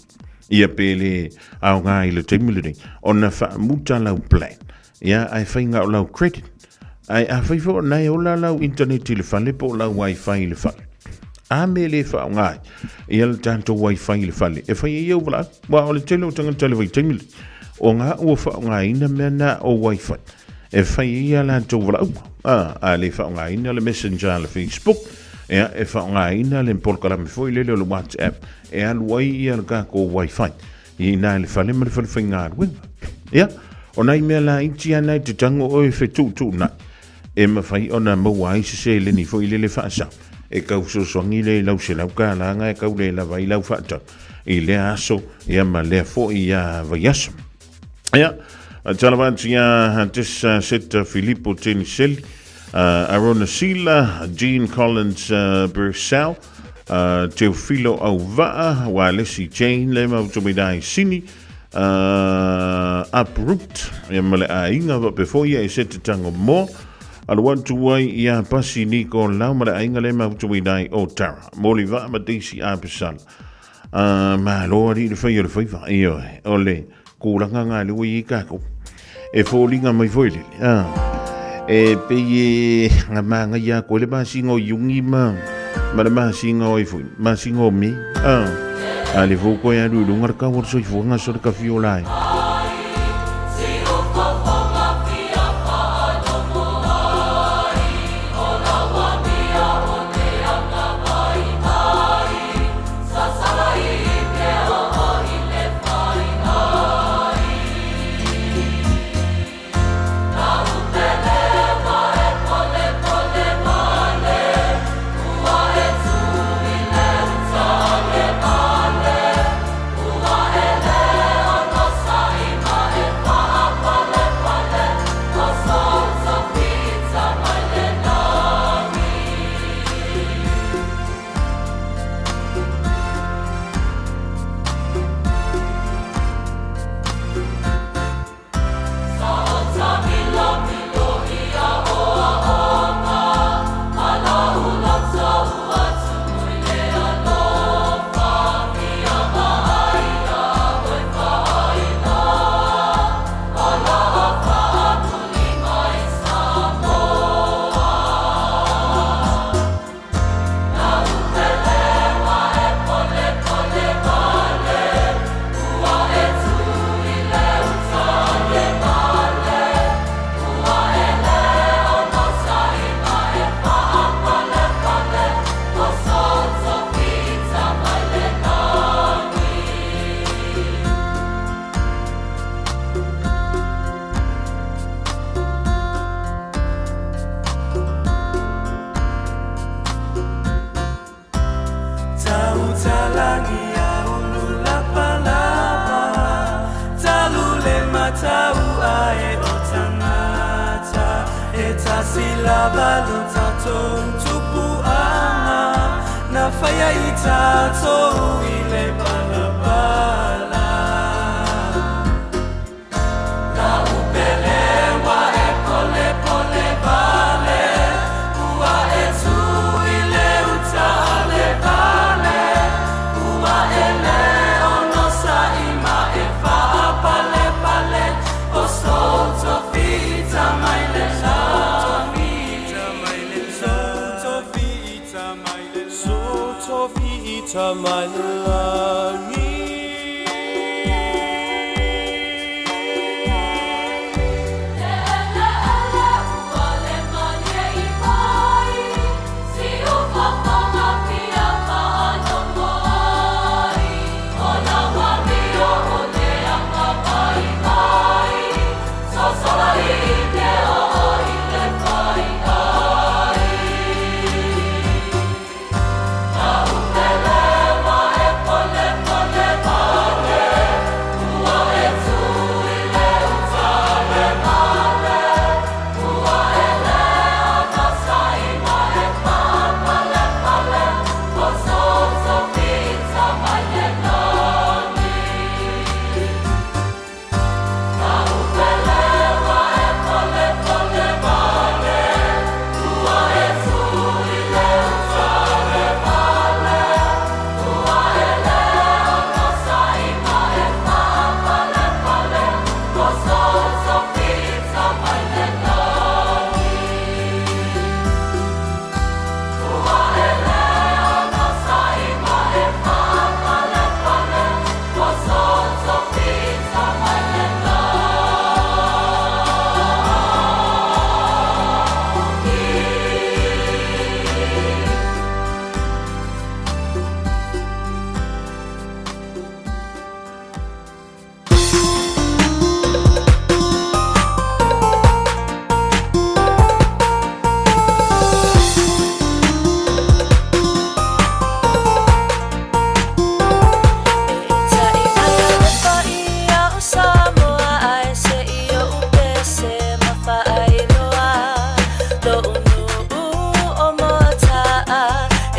ia pe le aoga i le taimi lenei, ona faamuta lau plan, ia ae fai na o lau credit. Ae afai foi o na e ola lau internet i le fale po o lau wifi i le fale, a mea e le faaaoga ai ia le tatou wifi i le fale e fai ai ou valaau? Aua o le tele o tagata i le vaitaimi lenei, o na ua faaaogaina mea na o wifi e fai ai a latou valaauga. A le faaaogaina le messenger a le Facebook, ia e faaaogaina le polokalame foi lele o le WhatsApp e alu ai ia le tatou wifi i ina i le fale ma le fale faigaluega. Ia, o nai mea laiti lava na e te tago oe e fetuutuunai, e mafai ona maua ai se seleni foi lele faasao, e tau fesoasoani lea i lau $100 na e tau le lava ai lau faatau i lea aso ia ma lea foi vaiaso. Ia, tala atu ia Tessa Seta Filipo Teniseli, Arona Sila, Jean Collins Bursell, Teofilo Auvaa, Walesi Jane le mau tumidai sini, Uproot, ia ma le aiga faapea foi ia e se te tango mo, alu atu ai ia Pasi Niko Lau ma le aiga le mau tumidai o Tara, Moli Vaa ma Daisy Apesala. Malo alii le fai o le faiva, ioe, o le kulaga ngā le ua i kākou. E fōlinga mai foi lele, e pei e ngā māngai a koe le masina o Iuni ma, ma le masina o ai foi, masina o Mei, a le fou koe alu i luga le kau o le soifuaga so le kafi o lai.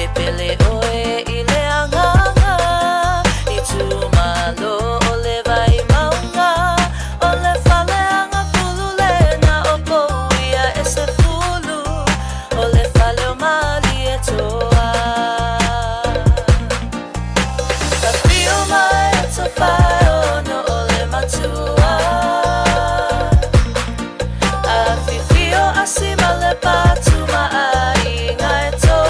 E pele ʻoe i le agaga Itumalo o le Vaimauga O le fale agafulu lena o kou ia e sefulu O le fale o Malietoa Afio mai o Tofaeono o le matua Afifio Asi ma Lepatu ma aiga e tolu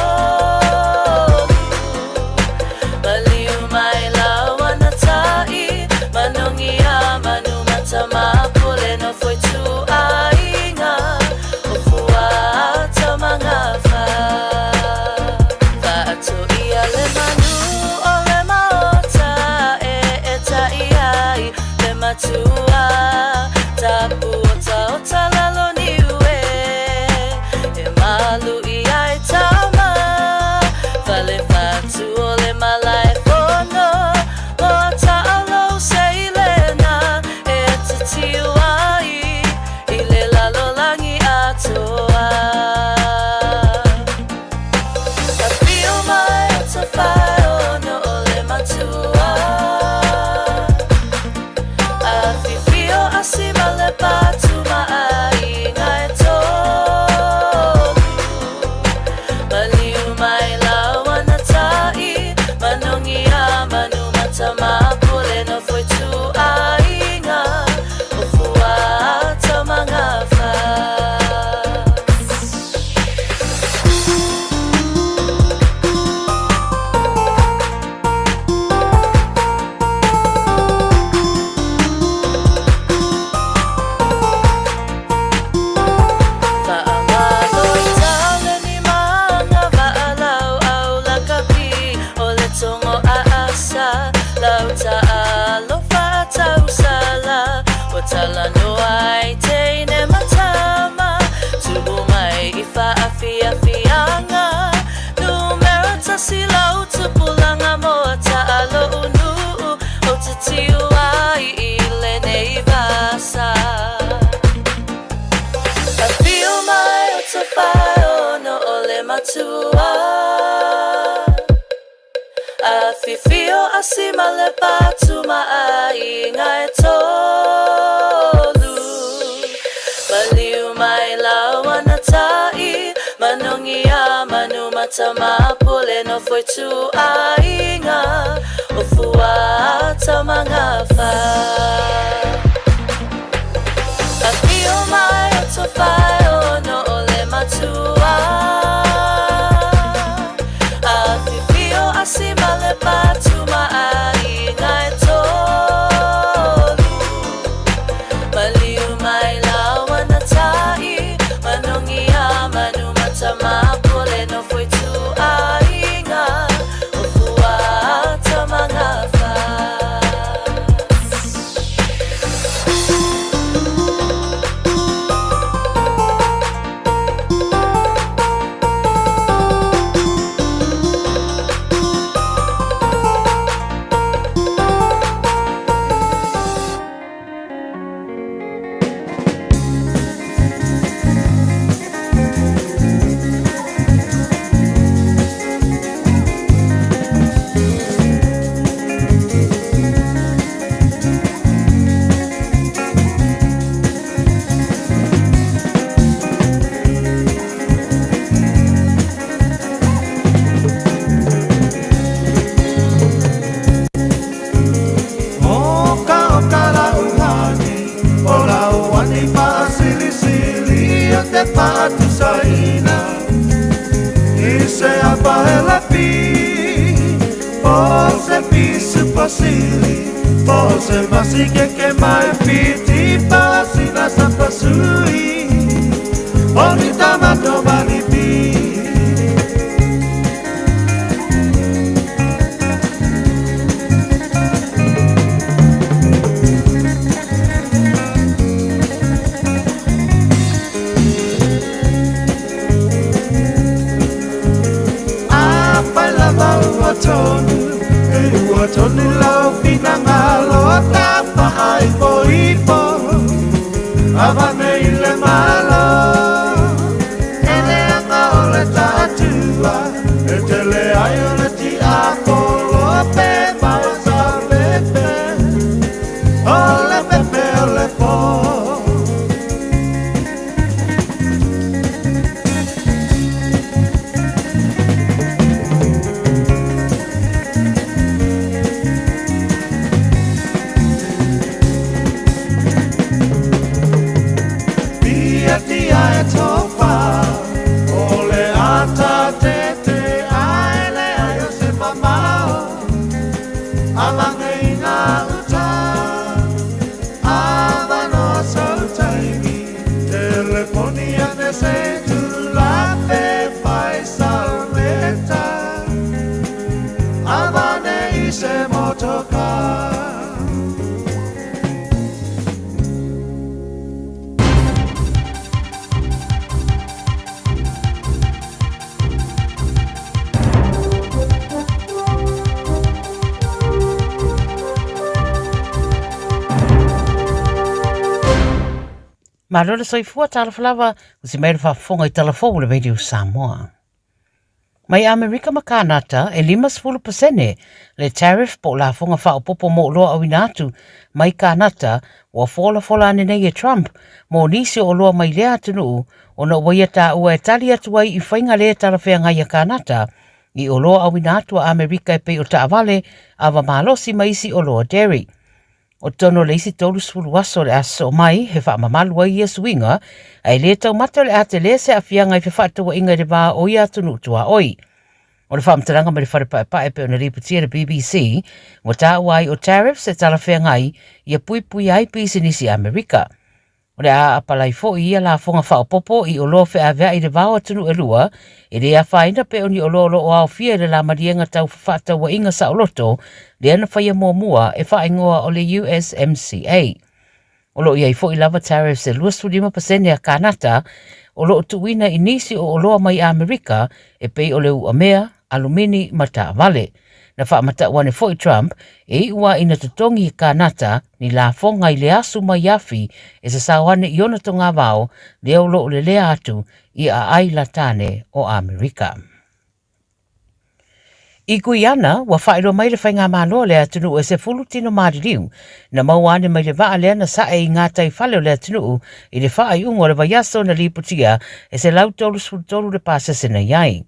Maliu mai laua na tai Manogi a Manumata ma Pule nofo ituaiga O Fuaata ma Gafa Faatoia le manu o le maota E e tai ai le matua Tapu otaota lalo niue E malu ia e tama Fale fatu o le malae fono Moa taalo seilena E tatiu ai I le lalolagi atoa Afio mai o Tofaeono o le matua Afifio Asi ma Lepatu ma aiga e tolu Maliu mai laua na tai Manogi a Manumata ma Pule nofo ituaiga O Fuaata ma Gafa. Faamalo i tale ni maga vaalau au lakapi O le togo aasa lau taalo faatausala Ua talanoa ai teine ma tama Tubu mai i faafiafiaga Numera tasi lau tupulaga mo taalo unuu O te tiu ai i lenei vasa Afio mai o Tofaeono o le matua Afifio Asi ma Lepatu ma aiga e tolu Maliu mai laua na tai Manogi a Manumata ma Pule nofo ituaiga O Fuaata ma Gafa Afio mai o Tofaeono o le matua Afifio Asi ma Lepatu ma aiga e tolu Maliu mai laua na tai Manogi a Manumata ma Pule nofo ituaiga O Fuaata ma Gafa. Oka oka la uhani o la uani paasilisili o te paatusaina I se apa pi o se pisu pasili o se masike ke mai piti pasina sa pasui O ni tamato manipi. Afai lava ua tonu e ua tonu lau finagalo Tafaaipoipo avane i le Malo E leaga o le taatua e tele. se motoka. Malo le soifua talofa lava o se mai le faafofoga i tala fou o le Radio Samoa. Mai Amerika ma Kānata, e 50% le tariff po o lafoga faaopoopo mo oloa auina atu mai Kānata ua folafola ane nei e Trump mo nisi o oloa mai lea atunuu ona ua ia taua e tali atu ai i faiga lē talafeagai a Kānata i oloa auina atu a Amerika e pei o taavale, ava malosi ma isi oloa dairy. O totonu o le isi 30 aso o le a sosoo mai, he faamamalu ai ia suiga, a e lē taumate o le a telē se aafiaga i fefaatauaiga i le va o ia atunuu tuaoi. O le faamatalaga mai le Fale Paepae pei ona lipotia e le BBC, ua taua ai o tariffs e talafeagai ia puipuia ai pisinisi Amerika. O le a apalai foi ia lafoga faaopoopo i oloa feaveai i le va o atunuu e lua, e le afaina pe o ni oloa o lo o aofia i le la maliega tau fefaatauaiga saoloto lea na faia muamua e faaigoa o le USMCA. O lo o i ai foi lava tariffs e 25% a Kānata o lo o tuuina i nisi o oloa mai Amerika e pei o le uamea, alumini ma taavale. Na faamatau ane foi Trump e iu a ina totogi e Kānata ni lafoga i le asu mai afi e sasao ane i ona togavao lea o lo o lelea atu i aai la tane o Amerika. I Guiana, ua faailoa mai le faigamalo a le atunuu e 10 tino maliliu na maua ane mai le vaa lea na sae i gatai fale o le atunuu i le faaiuga o le vaiaso na lipotia e 133 le pasese na i ai.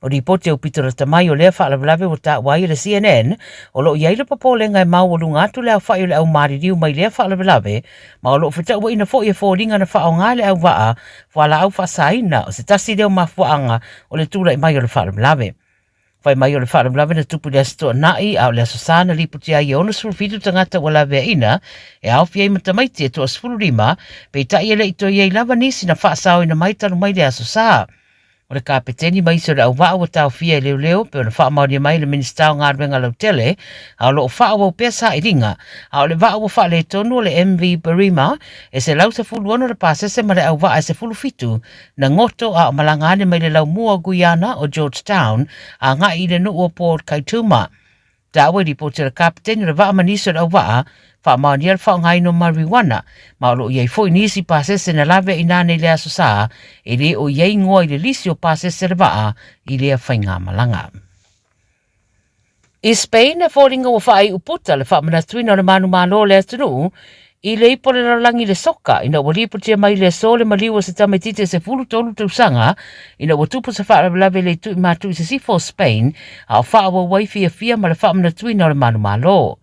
O lipoti aupito lata mai o lea faalavelave ua taua ai e le CNN, o lo o i ai le popolega e maualuga atu le aofai o le au maliliu mai lea faalavelave, ma o lo o fetauaiina foi e foliga na faaaoga e le auvaa fualaau faasaina o se tasi lea o mafuaaga o le tulai mai o le faalavelave. Fai mai o le faalavelave na tupu i le Aso Toonai, a o le Aso Sa na lipotia ai e 67 tagata ua laveaina, e aofia ai ma tamaiti e toa 15, peitai e le i toe i ai lava nisi na faasaoina mai talu mai le Aso Sa. O le kapeteni ma isi o le auvaa ua taofia e leoleo pei ona faamaonia mai e le Minisita o Galuega Lautele, a o lo o faaauau pea sailiga, a o le vaa ua faaletonu o le MV Barima e 116 le pasese ma le auvaa e 17 na goto a o malaga ane mai le laumua o Guiana o Georgetown agai i le nuu o Port Kaituma. Taua i lipoti a le kapeteni o le vaa ma nisi o le auvaa, faamaonia le faaaogaina o marijuana, ma o lo o i ai foi nisi pasese na lave i nane i le Aso Sa, e le o i ai igoa i le lisi o pasese a le vaa i lea faigamalaga. I Spain, e foliga ua faaiu puta le faamanatuina o le manumalo o le atunuu i le ipo le lalolagi le soka ina ua lipotia mai le aso le maliu o se tamaitiiti e 13 tausaga ina ua tupu se faalavelave i le itu i matu i sisifo o Spain a o faaauau ai fiafia ma le faamanatuina o le manumalo.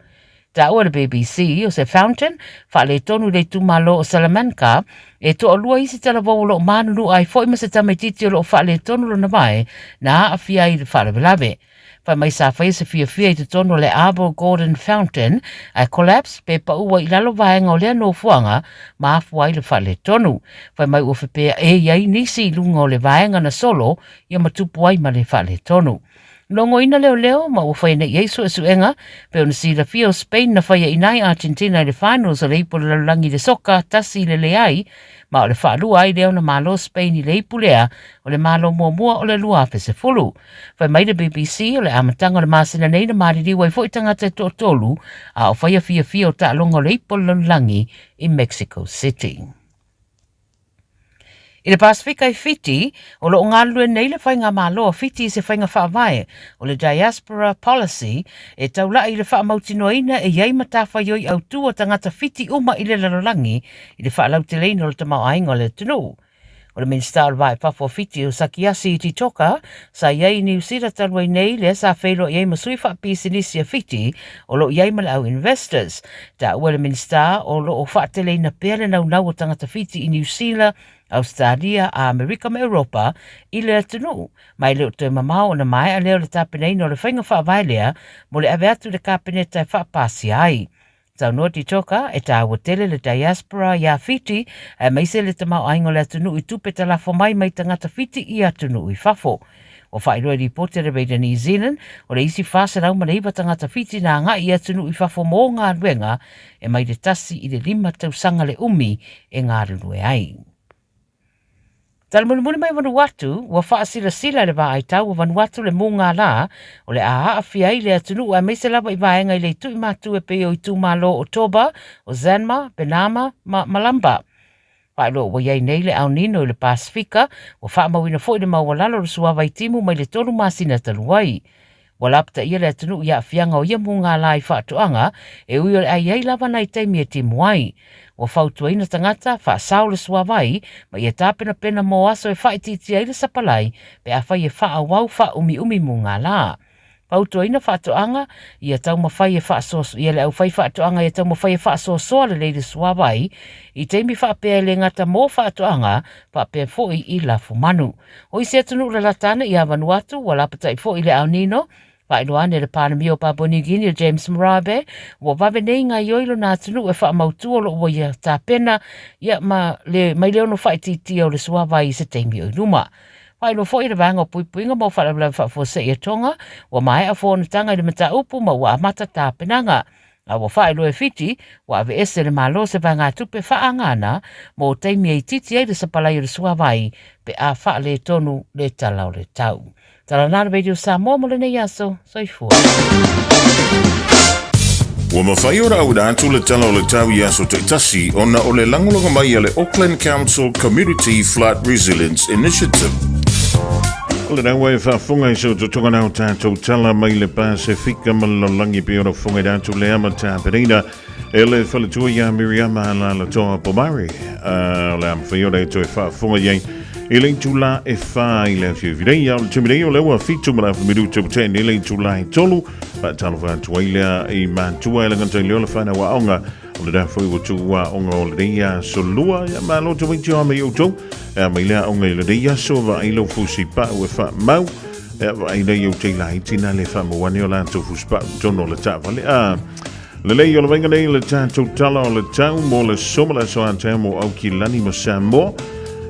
Taua e le BBC o se fountain faaletonu i le itumalo o Salamanca e toalua isi talavou o lo o manunua ai foi ma se tamaitiiti o lo o faaletonu lona vae na aafia ai i le faalavelave. Fai mai sa faia se fiafia i totonu o le Arbor Gordon Fountain ae collapse pe pau ai i lalo vaega o lea nofoaga ma afua ai le faaletonu. Fai mai ua fepea e i ai nisi i luga o le vaega na solo ia ma tupu ai ma le faaletonu. Logoina leoleo ma ua faia nei i ai suesuega pei ona silafia o Spain na faia ina i Argentina i le finals o le ipu o le lalolagi i le soka 1-0 ma o le faalua ai lea ona malo Spain i le ipu lea o le malo muamua o le 2010. Fai mai le BBC, o le amataga o le masina nei na maliliu ai foi tagata e toatolu a o faia fiafia o taaloga o le ipu o le lalolagi i Mexico City. I le Pasefika i Fiti, o lo o galulue nei le Faigamalo a Fiti i se faiga faavae o le Diaspora Policy e taulai i le faamautinoaina e i ai matafaioi autū a tagata Fiti uma i le lalolagi i le faalauteleina o le tamaoaiga o le atunuu. O le Minisita o le Va i Fafo o Fiti o Sakiasi Titoka sa i ai i Niu Sila talu ai nei lea sa feiloai ai ma sui faapisinisi a Fiti o lo o i ai ma le au Investors. Taua e le Minisita o lo o faateleina pea le naunau o tagata Fiti i Niu Sila, Ausetalia, Amerika ma Europa i le atunuu ma e le o toe mamao ona maea lea o le tapenaina o le faiga faavae lea mo le ave atu i le Kapeneta e faapasia ai. Saunoa Titoka, e tāua tele le diaspora iā Fiti, aemaise le tamaoaiga o le atunuu i tupe talafo mai mai tagata Fiti i atunuu i fafo. Ua faailoa i lipoti a le Radio New Zealand, o le isi 409 tagata Fiti na agai i atunuu i fafo mō galuega e mai le tasi i le lima tausaga le umi e galulue ai. Tala mulimuli mai Vanuatu, ua faasilasila e le Vaaitau o Vanuatu le mūgā lā o le a aafia ai le atunuu aemaise lava i vaega i le itu'i matu e pei o itumalo o Toba, o Zanma, Benama ma Malamba. Faailoa ua i ai nei le El Nino i le Pasefika, ua faamauina foi le maualalo o le suava i timu mai le tolu masina talu ai. Ua lapataia le atunuu i aafiaga o ia mugala i faatoaga, e ui o le a i ai lava nai taimi e timu ai. Ua fautuaina tagata, faasao le suavai, ma ia tapenapena mo aso e faaitiitia ai le sapalai pe afai e faaauau faaumiumi mugala. Fautuaina faatoaga, ia taumafai e faasoasoa ia le aufaifaatoaga ia taumafai e faasoasoa lelei le suavai i taimi faapea e le gata mo faatoaga faapea foi i lafumanu. O isi atunuu lalata ane ia Vanuatu, ua lapatai foi i le El Nino, faailoa ane le Palemia o Papua New Guinea o James Marape, ua vave nei gaioi lona atunuu e faamautu o lo o ua ia tapena ia ma le, mai le ono faaitiitia o le suavai i se taimi o i luma. Faailoa foi le Vaega o Puipuiga mo Faalavelave Faafuasei a Tonga, ua maea fonotaga i le mataupu ma ua amata tapenaga. A ua faailoa e Fiti, ua aveese e le Malo se vaegatupe faaagana mo taimi e itiiti ai le sapalai o le suavai pe a faaletonu le tala o le tau. Tala nā le Radio Samoa mo lenei aso. Soifua. Ua mafai ona auina atu le Tala o le Tau i aso taitasi ona o le lagolago mai a le Auckland Council Community Flood Resilience Initiative. O lena ua e faafofoga i se ototoga na o tatou tala mai le Pasefika ma le lalolagi pei ona fofoga atu lea ma tapenaina e le faletua ia Miriama Alalatoa Pomare. O le a mafai ona e toe faafofoga i ai i le itula e 4 i le afiafi nei. A o le taimi nei o lea ua 7 ma le afa minuta ua tea nei le itula e 3. Faatalofa atu ai lea i matua e lagata i leo le whanau aonga o le rā foi ua tuu aonga o lenei aso lua. Ia malo te waiti o mai outou. Ea mai lea aonga i lenei aso vaai lau fusi pau e whaamau. Ea vaai nei au te laiti nā le whaamauane o lātou fusi pau tono le taavale. A lelei o le vainga nei le tātou tala o le tau mo le soma le aso a mo Aukilani ma Samoa.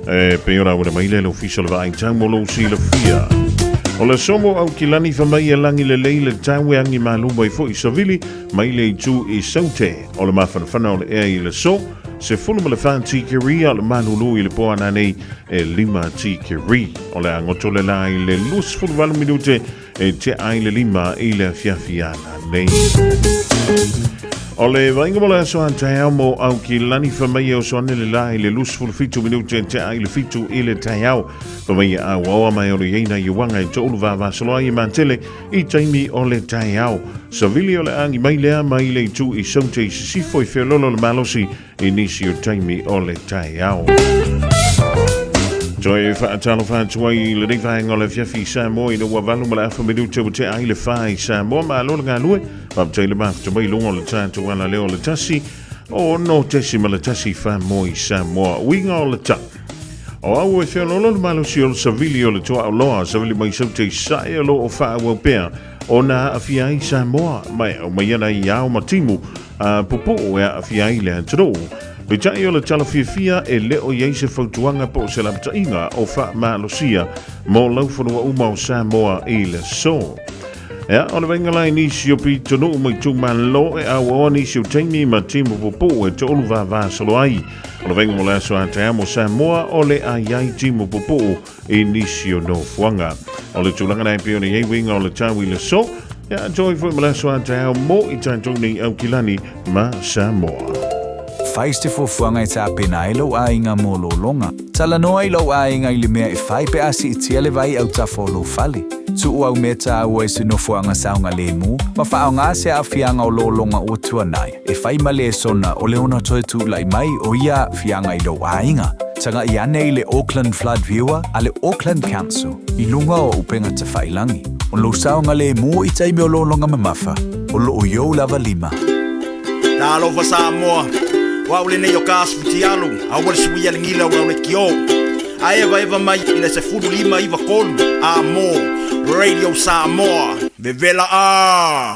E pei ona auina mai lea le ofisa o le vaai tau mo lou silafia. O le aso mo Aukilani fa mai e lagi lelei le tau e agi malu mai foi savili mai le itu i Saute. O le mafanafana o le ea i le aso, 14 tikeri a o le malulu i le po ana nei e 5 tikeri. O le a goto le la i le 28 minute e tea ai le 5 i le afiafi ana nei. O le vaaiga mo le aso a taeao mo Aukilani fa mai e oso ane le la i le 27 minute e tea ai le 7 i le taeao. Fa mai e auaoa mai o le ieina i uanga e toulu vavasolo ai e matele i taimi o le taeao. Savili o le agi mai lea mai le itu i Saute i sisifo i feololo le malosi i nisi o taimi o le taeao. Toe faatalofa atu ai i lenei vaega o le afiafi i Samoa ina ua 8 ma le afa minute ua tea ai le 4 i Samoa. Malo le galue, faafetai le mafuta mai i luga o le tatou alaleo o le tasi o 6.1 Samoa i Samoa. Uiga o le tau. O au e feololo le malosi o le savili o le tuaoloa, savili mai saute i sae o lo o faaauau pea ona aafia ai Samoa ma e aumai ana i ao ma timu a pupuu e aafia ai le atunuu. Peitai o le tala fiafia e le o i ai se fautuaga po o se lapataiga o faamalosia mo laufanua uma o Samoa i le aso. Ea, o le vaaiga la i nisi o pitonuu ma itumalo e auaoa nisi o taimi ma timu pupuu e toolu vavasolo ai. O le vaaiga mo le aso a taeao mo Samoa o le a i ai timu pupuu i nisi o nofoaga. O le tulaga nei pei ona i ai uiga o le tau i le aso, ia atoa ai foi ma le aso a taeao mo i tatou nei Aukilani ma Samoa. Fai se fuafuaga e tapena ai lou aiga mo lologa. Talanoa i lou aiga i le mea e fai pe a siitia le vai autafa o lou fale. Tuu au mea taua i se nofoaga saogalemu ma faaaoga se aafiaga o lologa ua tuanai e fai ma lesona o le ono toe tulai mai o ia aafiaga i lou aiga. Tagai ane i le Auckland Flood Viewer a le Auckland Council i luga o upega tafailangi. O lou saogalemu i taimi o lologa mamafa, o lo o i ou lava lima. Talofa Samoa, o au lenei o ka Futialu, aua le suia le gila o le kio. A evaeva mai i le 1593 a mo Radio Samoa. Vevela a!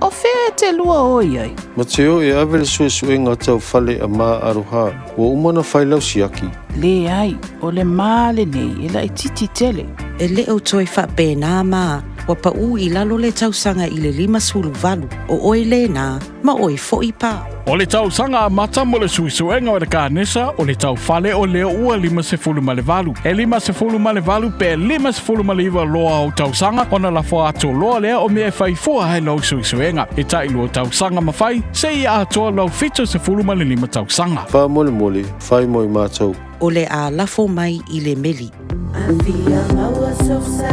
O fea e te lua o i ai? Mateo e ave le suesuega tau fale a Ma Aroha, ua uma ona fai lau siaki. Leai, o le ma lenei e laitiiti tele. E le o toe faapena ma ua paʻu i lalo le tausaga i le 58, o oe lena, ma oe foi pa. O le tausaga amata mo le suesuega o le kanesa o le taufale o lea ua 58. E 58 pe 59 loa o tausaga ona lafo atu loa lea o mea e fai fua ai lau suesuega. E tailua tausaga ma fai, seia atoa lau 75 tausaga. Faamolemole, fai mo i matou. O le a lafo mai i le meli. Afia maua sosa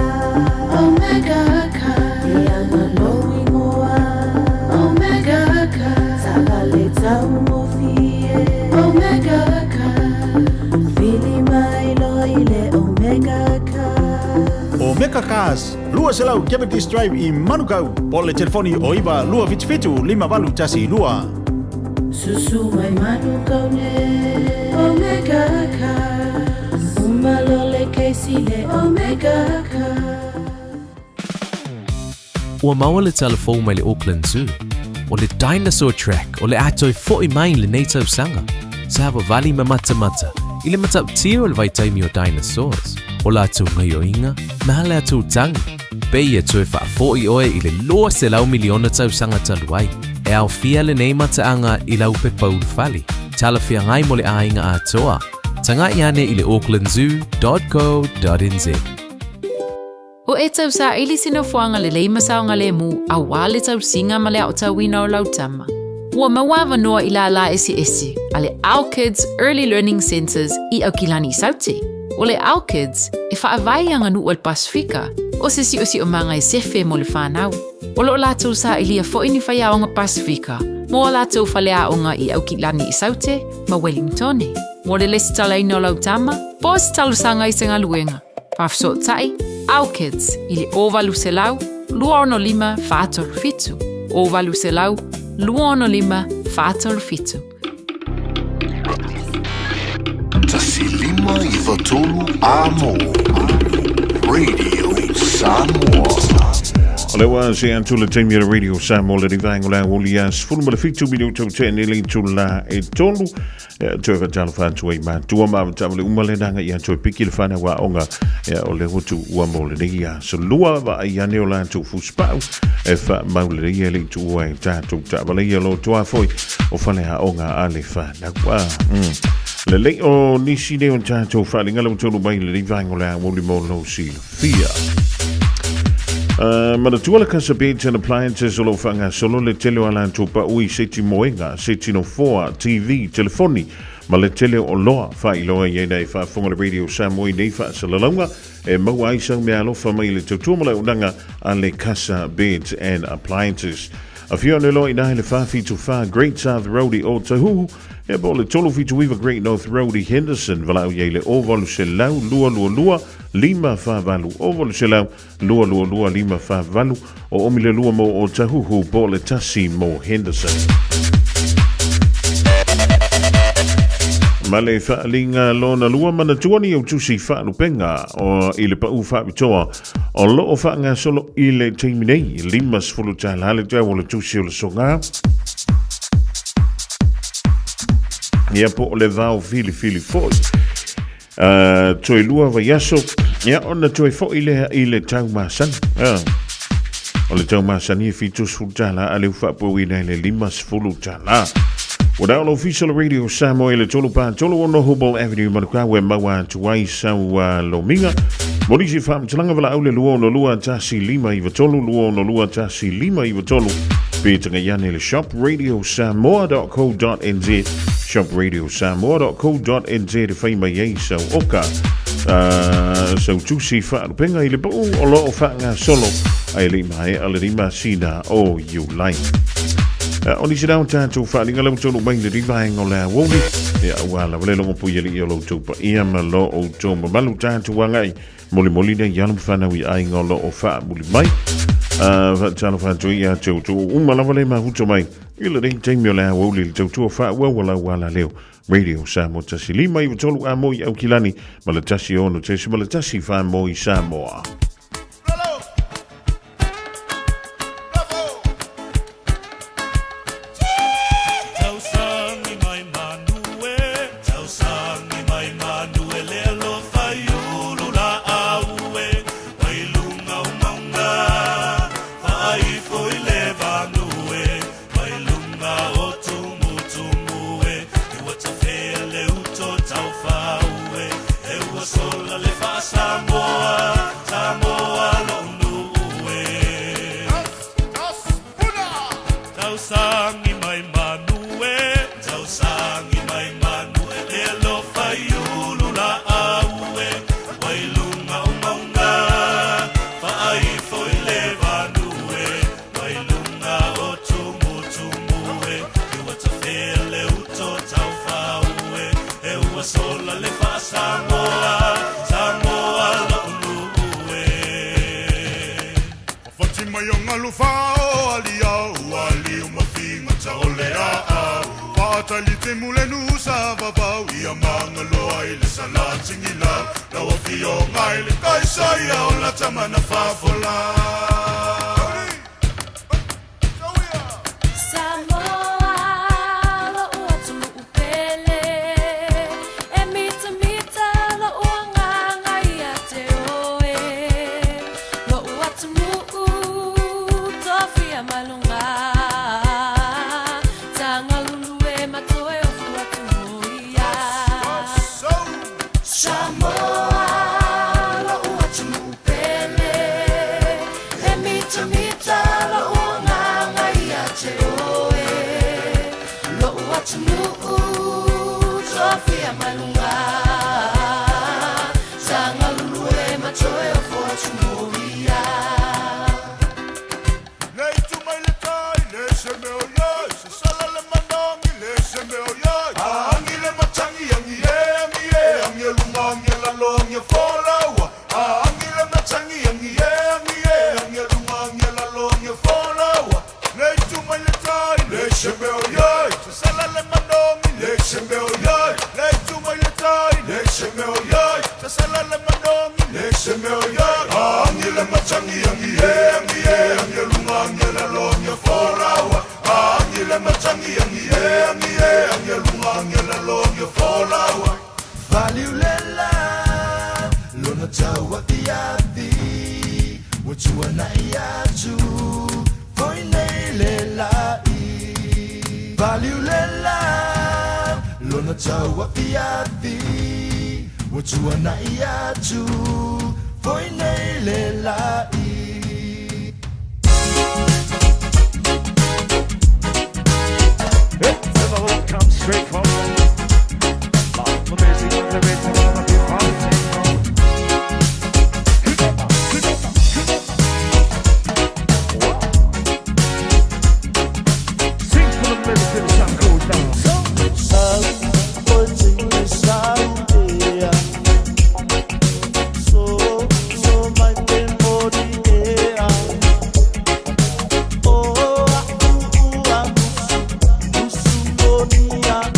Omega ka Ianga lou ingoa Omega ka Taavale taugofie Omega ka Vili mai loa i le Omega ka Omega Cars, 200 Cavendish Drive i Manukau, po o le telefoni o 9 277 5812. Susu mai Manukau nei Omega Cars Uma loa le kesi le Omega Cars. Ua maua le tala fou mai le Auckland Zoo. O le Dinosaur Track o le a toe fo'i mai i lenei tausaga. Savavali ma matamata i le matautia o le vaitaimi o dinosaurs, o latou gaioiga ma latou tagi. Pei e toe faafo'i oe i le 200 miliona tausaga talu ai. E aofia lenei mataaga i lau pepa ulufale, talafeagai mo le aiga atoa. Taga'i ane i le aucklandzoo.co.nz. O e tausaili se nofoaga lelei ma saogalemu aua le tausiga ma le aotauina o lau tama. Ua maua avanoa i lālā eseese a le Our Kids Early Learning Centres i Aukilani i Saute. O le Our Kids, e faavae i aganuu a le Pasefika, o se siosiomaga e sefe mo le fanau. O lo o latou sailia foi ni faiaoga Pasefika mo a latou faleaoga i Aukilani i Saute ma Wellingtone. Mo le lesitalaina o lau tama, po o se talosaga i se galuega, Faafesootai, Our Kids i le 0800 265 437, 0800 265 437. 1 5 9 3 Amo Radio Samoa. O lea ua see atu le taimi o le Radio Samoa le rivaenga o le aoauli ia 17 minuta o tea nei le itula e tolu. Ia, toe faatalofa atu ai matua ma avetaavale uma le naga ia toe piki le whanau aoga ia, o le hotu ua mo lenei aso lua vaai ane o latou fusipau e faamau lelei e le i tuua e tatou taavale ia lo toa foi o fale aoga a le whanau. Lelei o nisi nei o tatou faaaliga lau taunuu mai i lenei vaega o le aoauli mo lou silafia. Manatua le Casa Beds and Appliances o lo o faagasolo le tele o a latou pau i seti moega, seti nofoa, TV, telefoni, ma le tele o oloa. Faailoa i ai na e faafofoga le Radio Samoa i nei faasalalauga e maua ai sau meaalofa mai le tautua ma le auaunaga a le Casa Beds and Appliances. Afio ane loa i ina i le 474 Great South Road i Ōtāhuhu, Ia po o le 379 Great North Road i Henderson, valaau i ai le 0800 222 548, 0800 222 548, o omi le lua mo Ōtāhuhu po o le tasi mo Henderson. Ma le faaaliga lona lua, manatua ni au tusi faalupenga o i le pau faapitoa o lo o faagasolo i le taimi nei, 50 tala le tau o le tusi o le soga. Ia po o le vao filifili foi. Toe lua vaiaso, ia ona toe foi lea i le tau masani. O le tau masani e 70 tala, a leu faapouina i le 50 tala. Ua dao le ofisa o le Radio Samoa i le 3 pa 3 6 Hubble Avenue, Manukau e maua atu ai sau lomiga. Mo nisi faamatalaga valaau le 262 1593, 262 1593, pe tagai ane le shopradiosamoa.co.nz, shopradiosamoa.co.nz e fai mai ai sau oka sau tusi faalupenga i le pau o lo o faagasolo ae le i maea le 5 masina o Iulai. O nisi na o tatou faaaliga lau taunuu mai le rivaenga o le aoauli, ia ua lava le logo pui alii o lo outou paia ma lo outou mamalu tatou agai molimoli nei alo ma fanau i aiga o lo o faamuli mai. Faatalofa atu ia te outou uma lava le mafuta mai i lenei taimi o le aoauli le tautua faaauau a lau alaleo Radio Samoa 1 5 9 3 a mo i Aukilani ma le 1 6 1 fa mo i Samoa. Tausangi mai manu e, tausangi mai manu e le alofa i ulu laau e, mai luga o mauga, faaifo i le vanu e, mai luga o tumutumu e, e ua tafea le uto taufau e, e ua sola le faasamoa, Samoa lo'u nuu e. Tausangi mai manu e, tausangi mai manu e le alofa i ulu laau e, mai luga o mauga, faaifo i le vanu e, mai luga o tumutumu e, e ua tafea le uto taufau e, e ua sola le faasamoa, Samoa lo'u nuu e. Fati mai o ngalu fao ali au ali o mafinga ta o le a au Whaatali te mule nusa vavau ia mangaloa i le salatingi lau Lau afio ngai le kaisa ia o la tamana fafola. Samoa, lo'u atunuu pele, e mitamita lo'u agaga ia te oe. Lo'u atunuu, tofia mai luga. Tagalulu e matoe o fuatumoia. Samoa, lo'u atunuu pele, e mitamita lo'u agaga ia te oe. Lo'u atunuu, tofia mai luga. Tagalulu e matoe o fuatumoia. Le itu mai le tai, le se meo iai, se sala le manangi, le se meo iai. Angi le matangi, angi e, angi e, angi e lunga, angi e lalo, angi e folaua. Angi le matangi, angi e, angi e, angi e lunga, angi e lalo, angi e folaua. Le itu mai le tai, le se meo iai, se sala le manangi, le se meo iai. Le itu mai le ngia lunga ngia lalo ngia folau ai. Valiulela lona tau afiafi ua tuanaʻi atu foi nei le laʻi. Valiulela lona tau afiafi ua tuanaʻi atu foi nei le laʻi. Come straight from the music of the rhythm of the party. Sing for the minute till the sun goes down.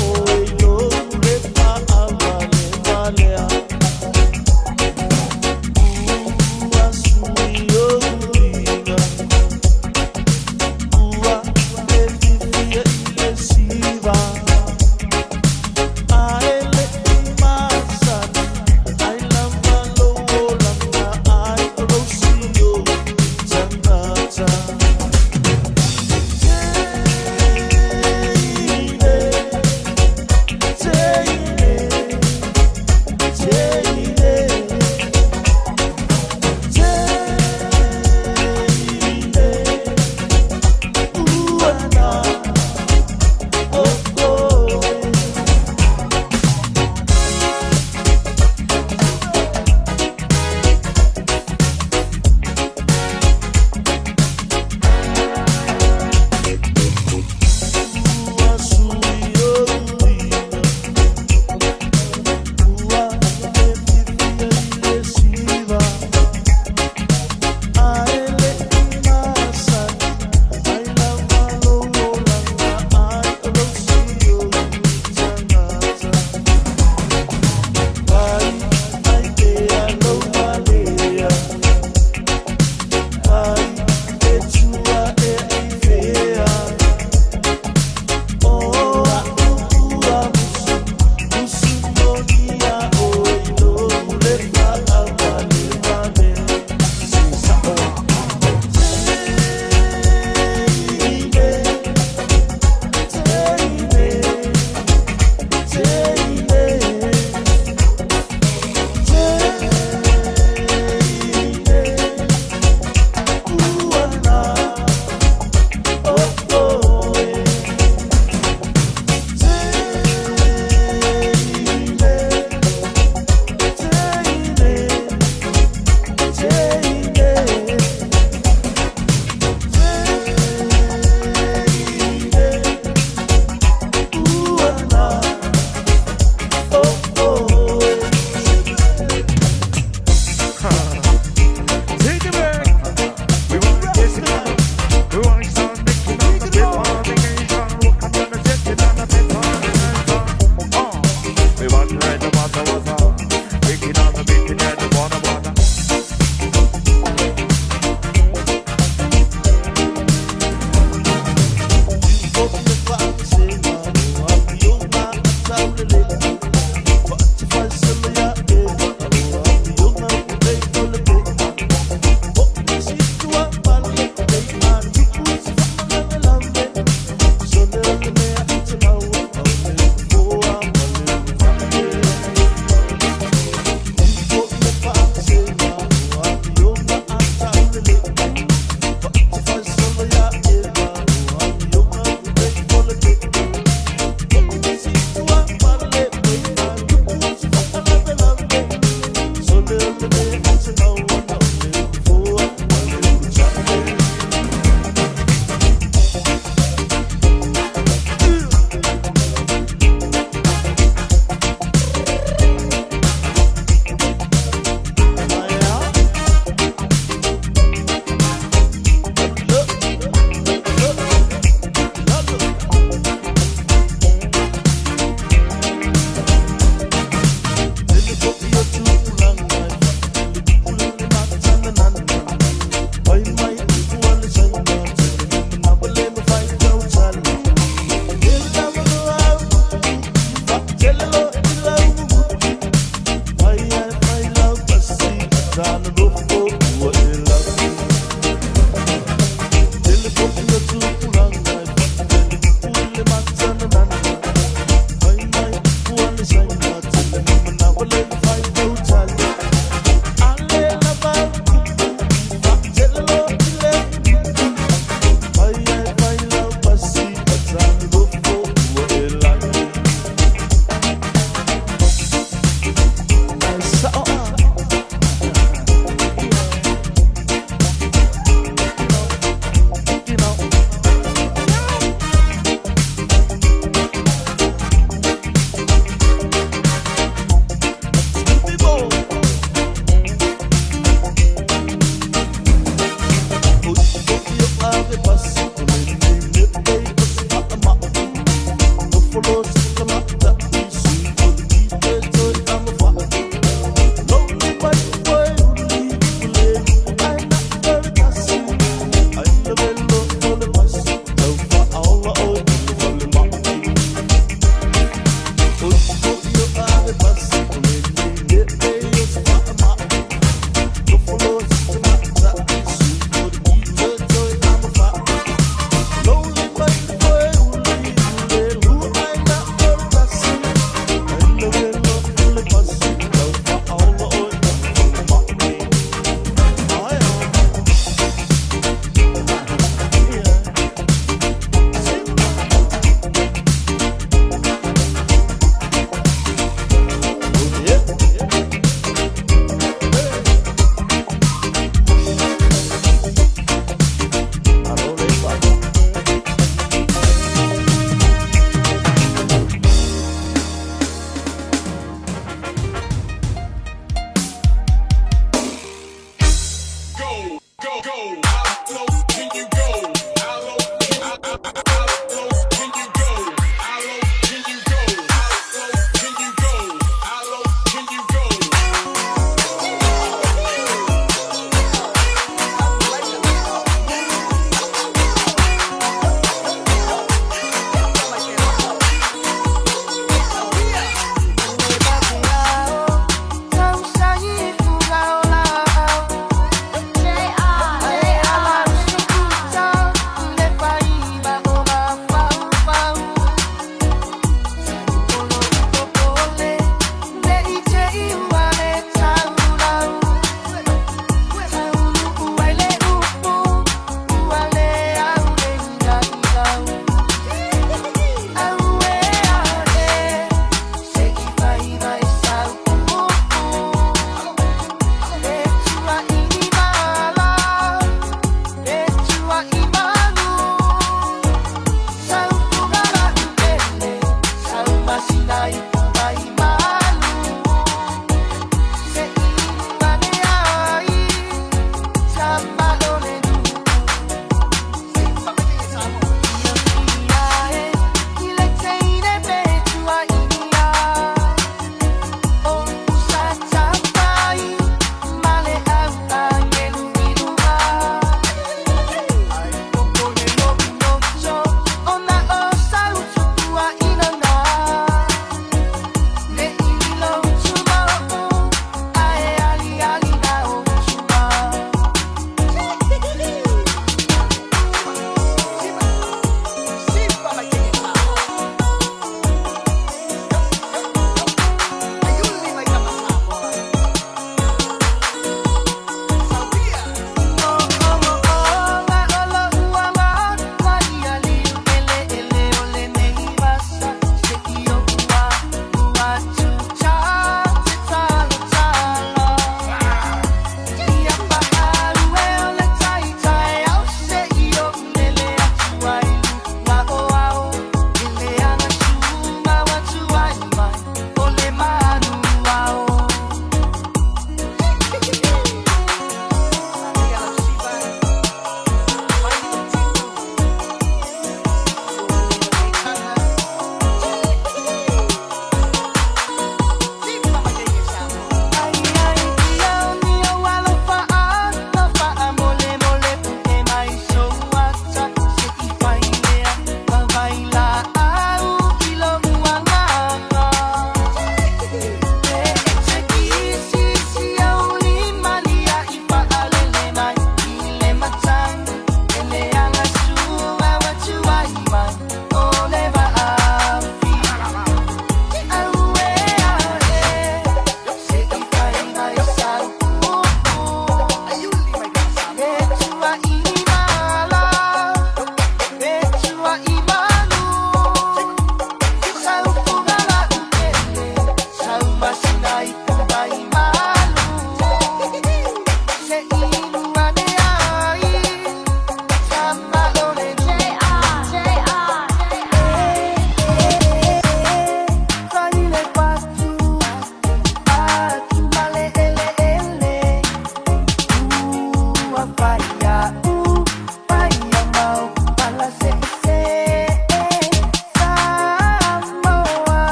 Oh.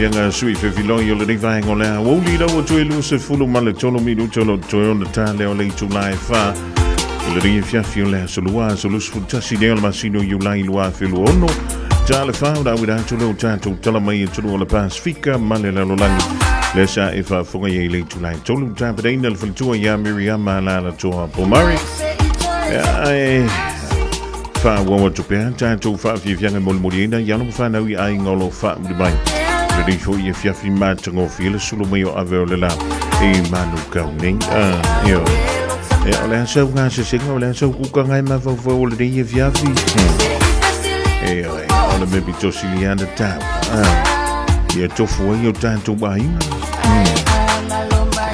faafiafiaga a sui fefiloi o lenei vaega o le aoauli lau atu e 23 minuta o lo o toe ona ta lea o le itula e 4 i lenei afiafi o le aso Lua aso 21 lea o le masina o Iulai 2026. Ta le fa o le auina atu lea o tatou tala mai atunuu o le Pasifika ma le lalolagi lea sa e faafofoga i ai i le itula e 3 tapenaina le faletua ia Miriama Alalatoa Pomari. Ae faaauau atu pea tatou faafiafiaga e molimoliina i alo ma fanau i aiga o lo o faamuli mai. Lenei foi afiafi matagofie le sulu mai o ave o le la i Manukau nei. Ah, io. E, o le a sau gasesega, o le a sau kukaga e mafaufau o lenei afiafi. E, oe, o le mea pito sili ana tau. Ah, ia tofu ai o tatou aiga.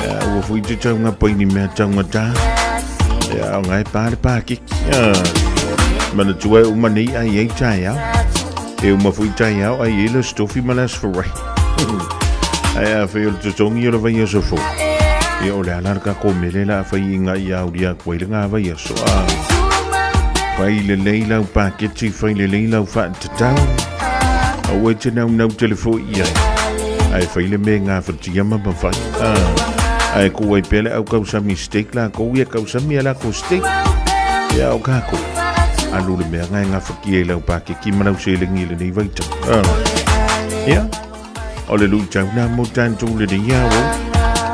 Ia, ua foi te taunga pai ni mea taugata. Ia, o ngai pa le pākiki. Ia, manatua e uma nei ai ai taeao. E uma foi taeao ai ai le stofi ma le aso Farai. Ae a fai o le totogi o le vaiaso fou. Ia, o le ala le kako mele la a fai i ngā i au ria koe le ngā vaiaso. A, fai lelei lau paketi, fai lelei lau whaatatau. Aua e te naunau telefo i ai. Ae fai le mea ngā whatia ma mawhai. A, ae ko ai pea le au kausami steak la kou ia kausami a la ko steak. Ia o kako. Alu le mea ngai ngā whakia i lau pākiki ma lau selengi i lenei vaitau. A, ia, o le luitau nā mo tātou le nei ao.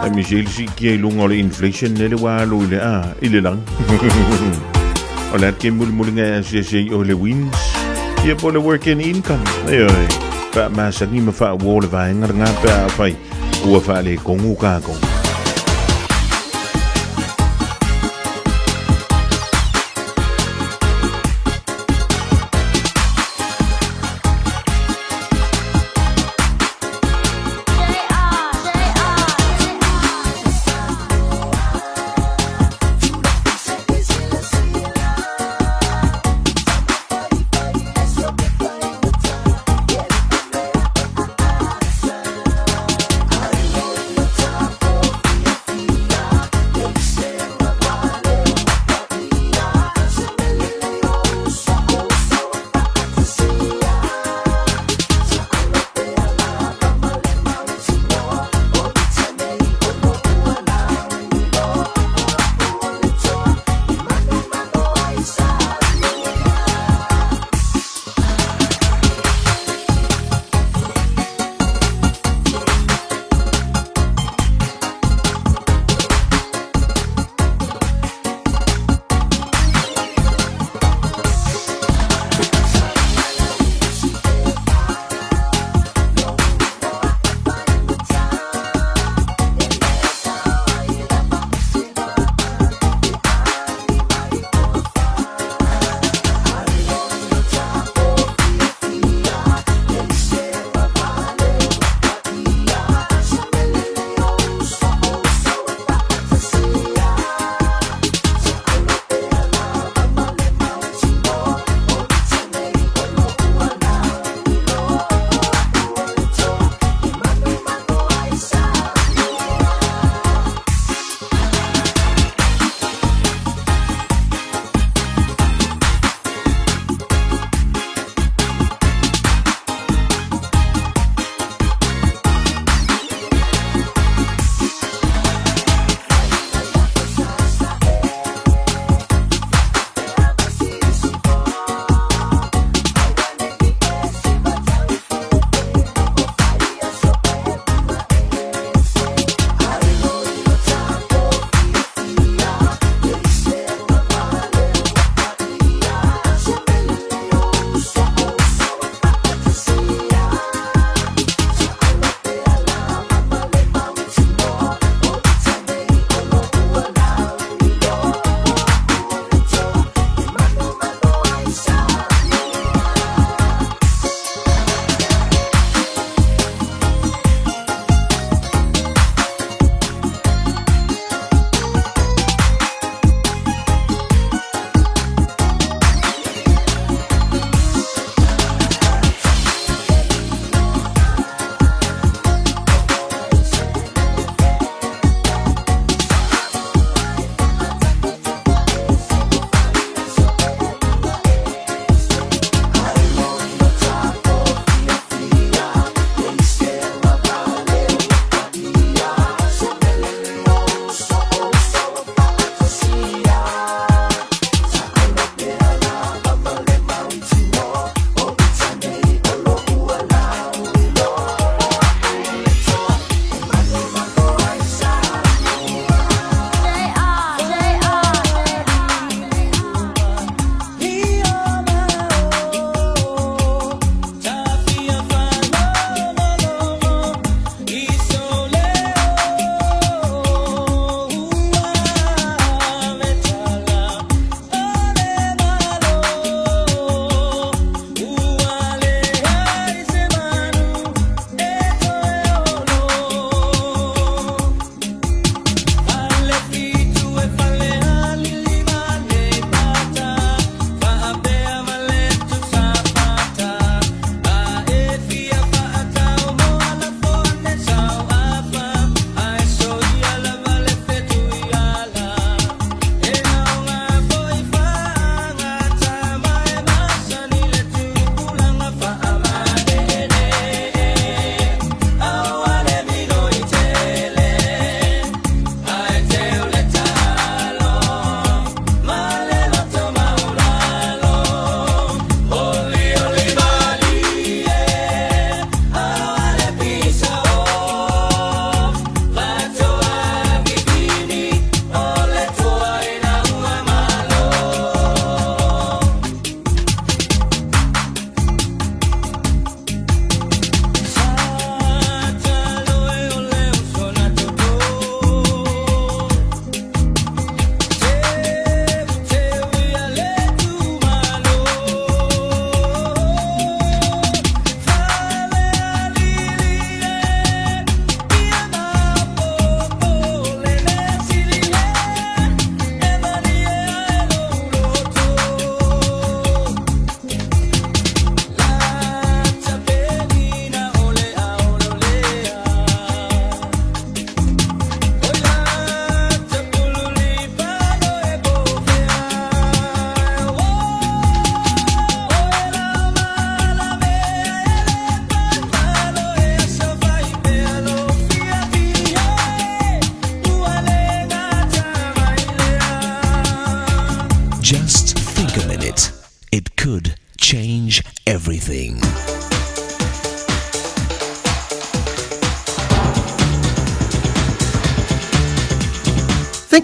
Ai mi se si kia i lunga o le inflation nele wā alu i le a, i le lang. O le atke muli muli ngai asia sia i o le wins. Ia po le work and income. Ai oi. Wha masangi ma wha wo le vaenga ngā pea a whai. Ua wha le kongu kākou.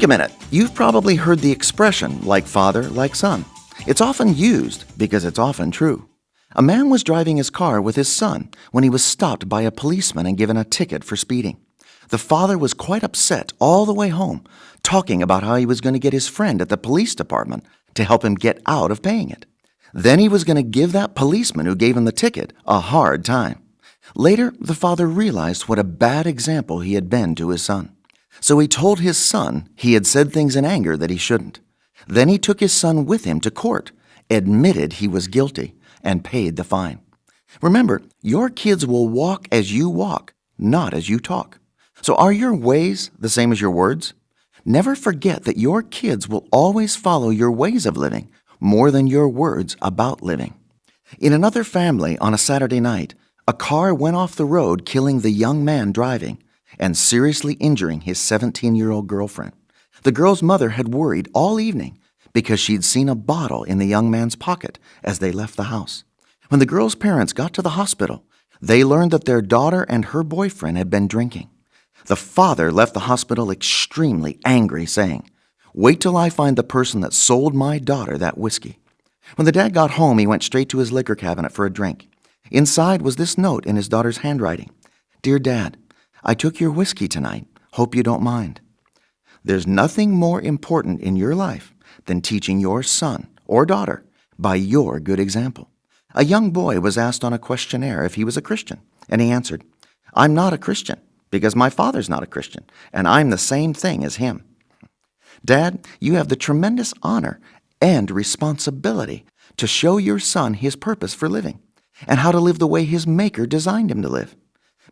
Think a minute. You've probably heard the expression, like father, like son. It's often used because it's often true. A man was driving his car with his son when he was stopped by a policeman and given a ticket for speeding. The father was quite upset all the way home, talking about how he was going to get his friend at the police department to help him get out of paying it. Then he was going to give that policeman who gave him the ticket a hard time. Later, the father realized what a bad example he had been to his son. So he told his son he had said things in anger that he shouldn't. Then he took his son with him to court, admitted he was guilty, and paid the fine. Remember, your kids will walk as you walk, not as you talk. So are your ways the same as your words? Never forget that your kids will always follow your ways of living more than your words about living. In another family on a Saturday night, a car went off the road, killing the young man driving and seriously injuring his 17 year old girlfriend. The girl's mother had worried all evening because she'd seen a bottle in the young man's pocket as they left the house. When the girl's parents got to the hospital, they learned that their daughter and her boyfriend had been drinking. The father left the hospital extremely angry, saying, Wait till I find the person that sold my daughter that whiskey. When the dad got home, he went straight to his liquor cabinet for a drink. Inside was this note in his daughter's handwriting Dear Dad, I took your whiskey tonight. Hope you don't mind. There's nothing more important in your life than teaching your son or daughter by your good example. A young boy was asked on a questionnaire if he was a Christian, and he answered, I'm not a Christian because my father's not a Christian, and I'm the same thing as him. Dad, you have the tremendous honor and responsibility to show your son his purpose for living and how to live the way his Maker designed him to live.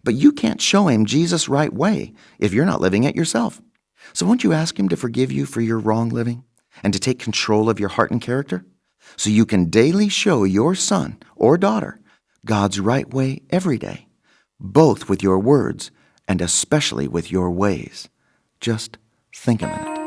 But you can't show him Jesus' right way if you're not living it yourself. So won't you ask him to forgive you for your wrong living and to take control of your heart and character? So you can daily show your son or daughter God's right way every day, both with your words and especially with your ways. Just think a minute.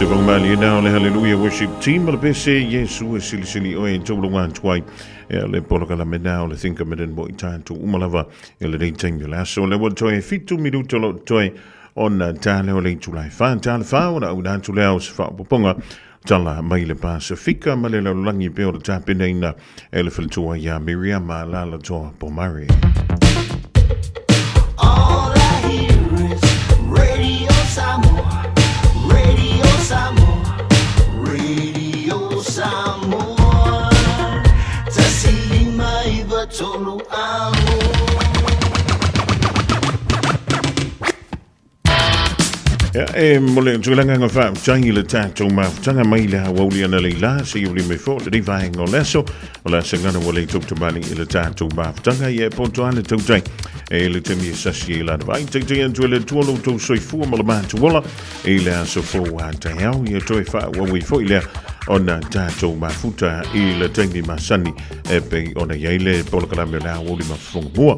Se whangamali e nā o le Hallelujah Worship Team o le pese Iesu e silisili oe e taulunga atu ai e le polokalame nā o le Think a Minute mo i tātou umalava e le nei taimi o le aso. Le ua toe 7 minuto lo toe ona tāle o le itulai whā tāle whā ona au nātu leo se whaopoponga tala mai le Pasifika ma le lalolagi pe o le tapenaina e le faletua iā Miriama Lalatoa Pomare. All I hear is Radio Samoa, Radio Samoa, Radio Samoa. Tasi lima iva tolu amo. Ia, e mo le tulaga nga faafetai i le tatou mafutaga mai le auauli ana leilā se i uli mai fo le vaega o le aso o le asagana ua le tautamali i le tatou mafutaga ia e poto ale tautai e le taimi e sasi e lana vai taitai atu e le Atua lo outou soifua ma le matuola i le aso fou a taeao ia toe faauau ai foi lea ona tatou mafuta i le taimi masani e pei ona i ai le polokalame o le aoauli mafofoga mua.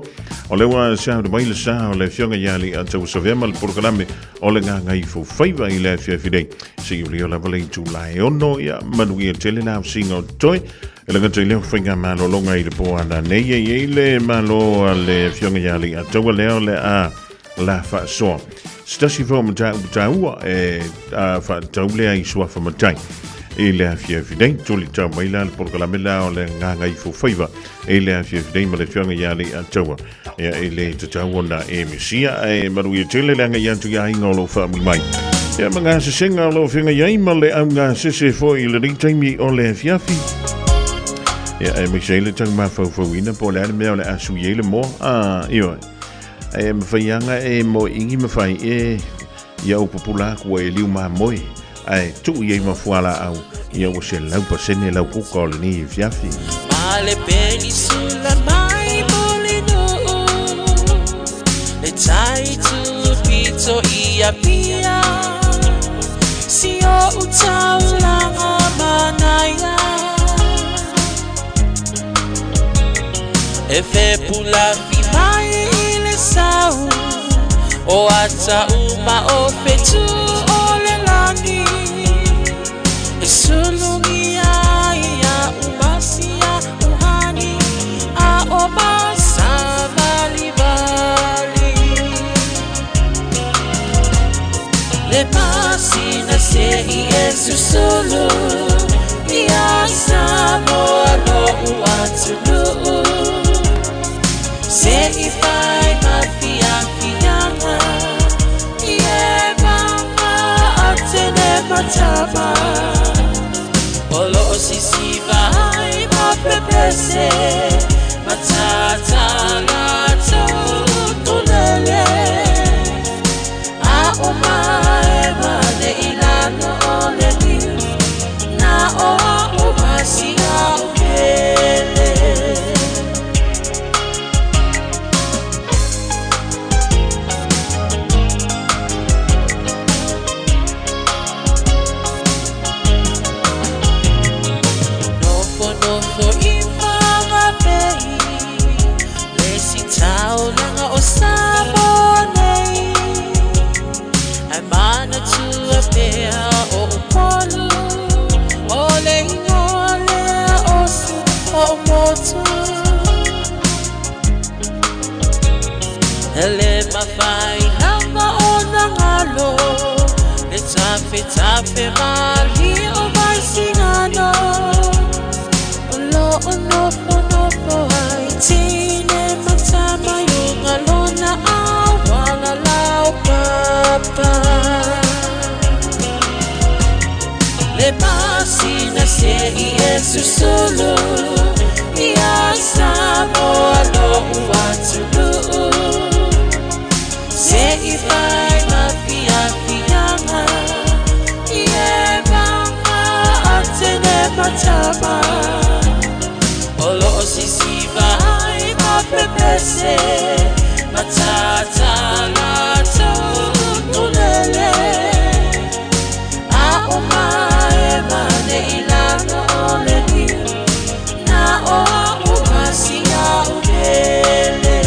O le ua saunoa mai le sa o le Afioga ia Alii Atau Savea ma le polokalame o le Gagaifofaiva i le afiafi nei. Se i ulio lava le itula e 6 ia manuia tele la ausiga o totoe. E le gata i lea o faigamalologa i le po ana nei e i ai le malo a le Afioga ia Alii Ataua lea o le a la faasoa. Se tasi foi o mataupu taua e faatatau lea i suafa matai i le afiafi nei. Tuli tau mai la le polokalame la o le Gagaifofaiva i le afiafi nei ma le Afioga ia Alii Ataua. Ia e le tatau ona e misia e manuia tele le agai atu i aiga o lo o faamui mai. Ia ma ngā sesenga o lo o whenga i ai ma le au ngā sese foi i le nei taimi o le afiafi. Ia e maise ai le tau mafaufauina po o le a le mea o le a sui ai le moa. Ah, ioe. E mawhai anga e mo ingi mawhai e ia au pupula aku e liu mamoe ae tuu i ai ma fualaau ia ua 100% lau kuka o lenei afiafi. Ma le penisula mai Mulinuu, le tai tupito i Apia, si o'u taulaga manaia. E fepulafi mai i le sau, o ata uma o fetu o le lagi. E sulugia ia umasia uhani, a o masa valivali. Le masina se i e susulu, ia Samoa lo uatunuu. Se i fai ma fiafiaga, i e mama a tene matama. O loo sisiva ai ma pepese, matata latou utulele. A o mae ma le ilalo o le niu, na o a o masia o pele. Ele mawhai lava o nangalo Le tafe tafe mali o vai singano O lo o nofo nofo ai tine matama yo ngalona au wala lau papa Le masina se i e susulu Ia Samoa lo uatuluu Se i fai ma fiafiaga I e manga atene matama O loo sisiva ai ma pepese Matata latou utulele A o mae mane i lalo o le niu Na o au masia o pele.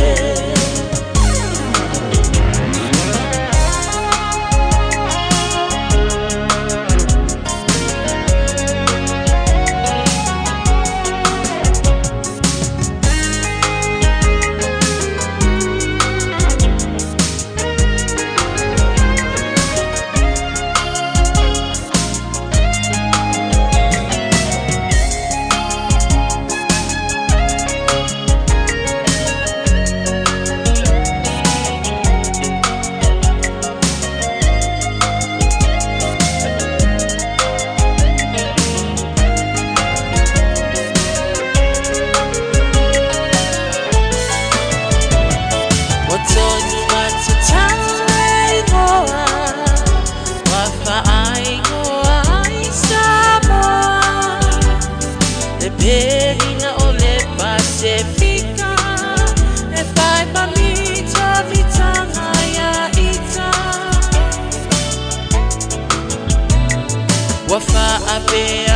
Ua tonu matatau e ingoa Ua whaaingoa ai Samoa Le perina o le Pasefika E whai mamita mitanga ia ita Ua whaapea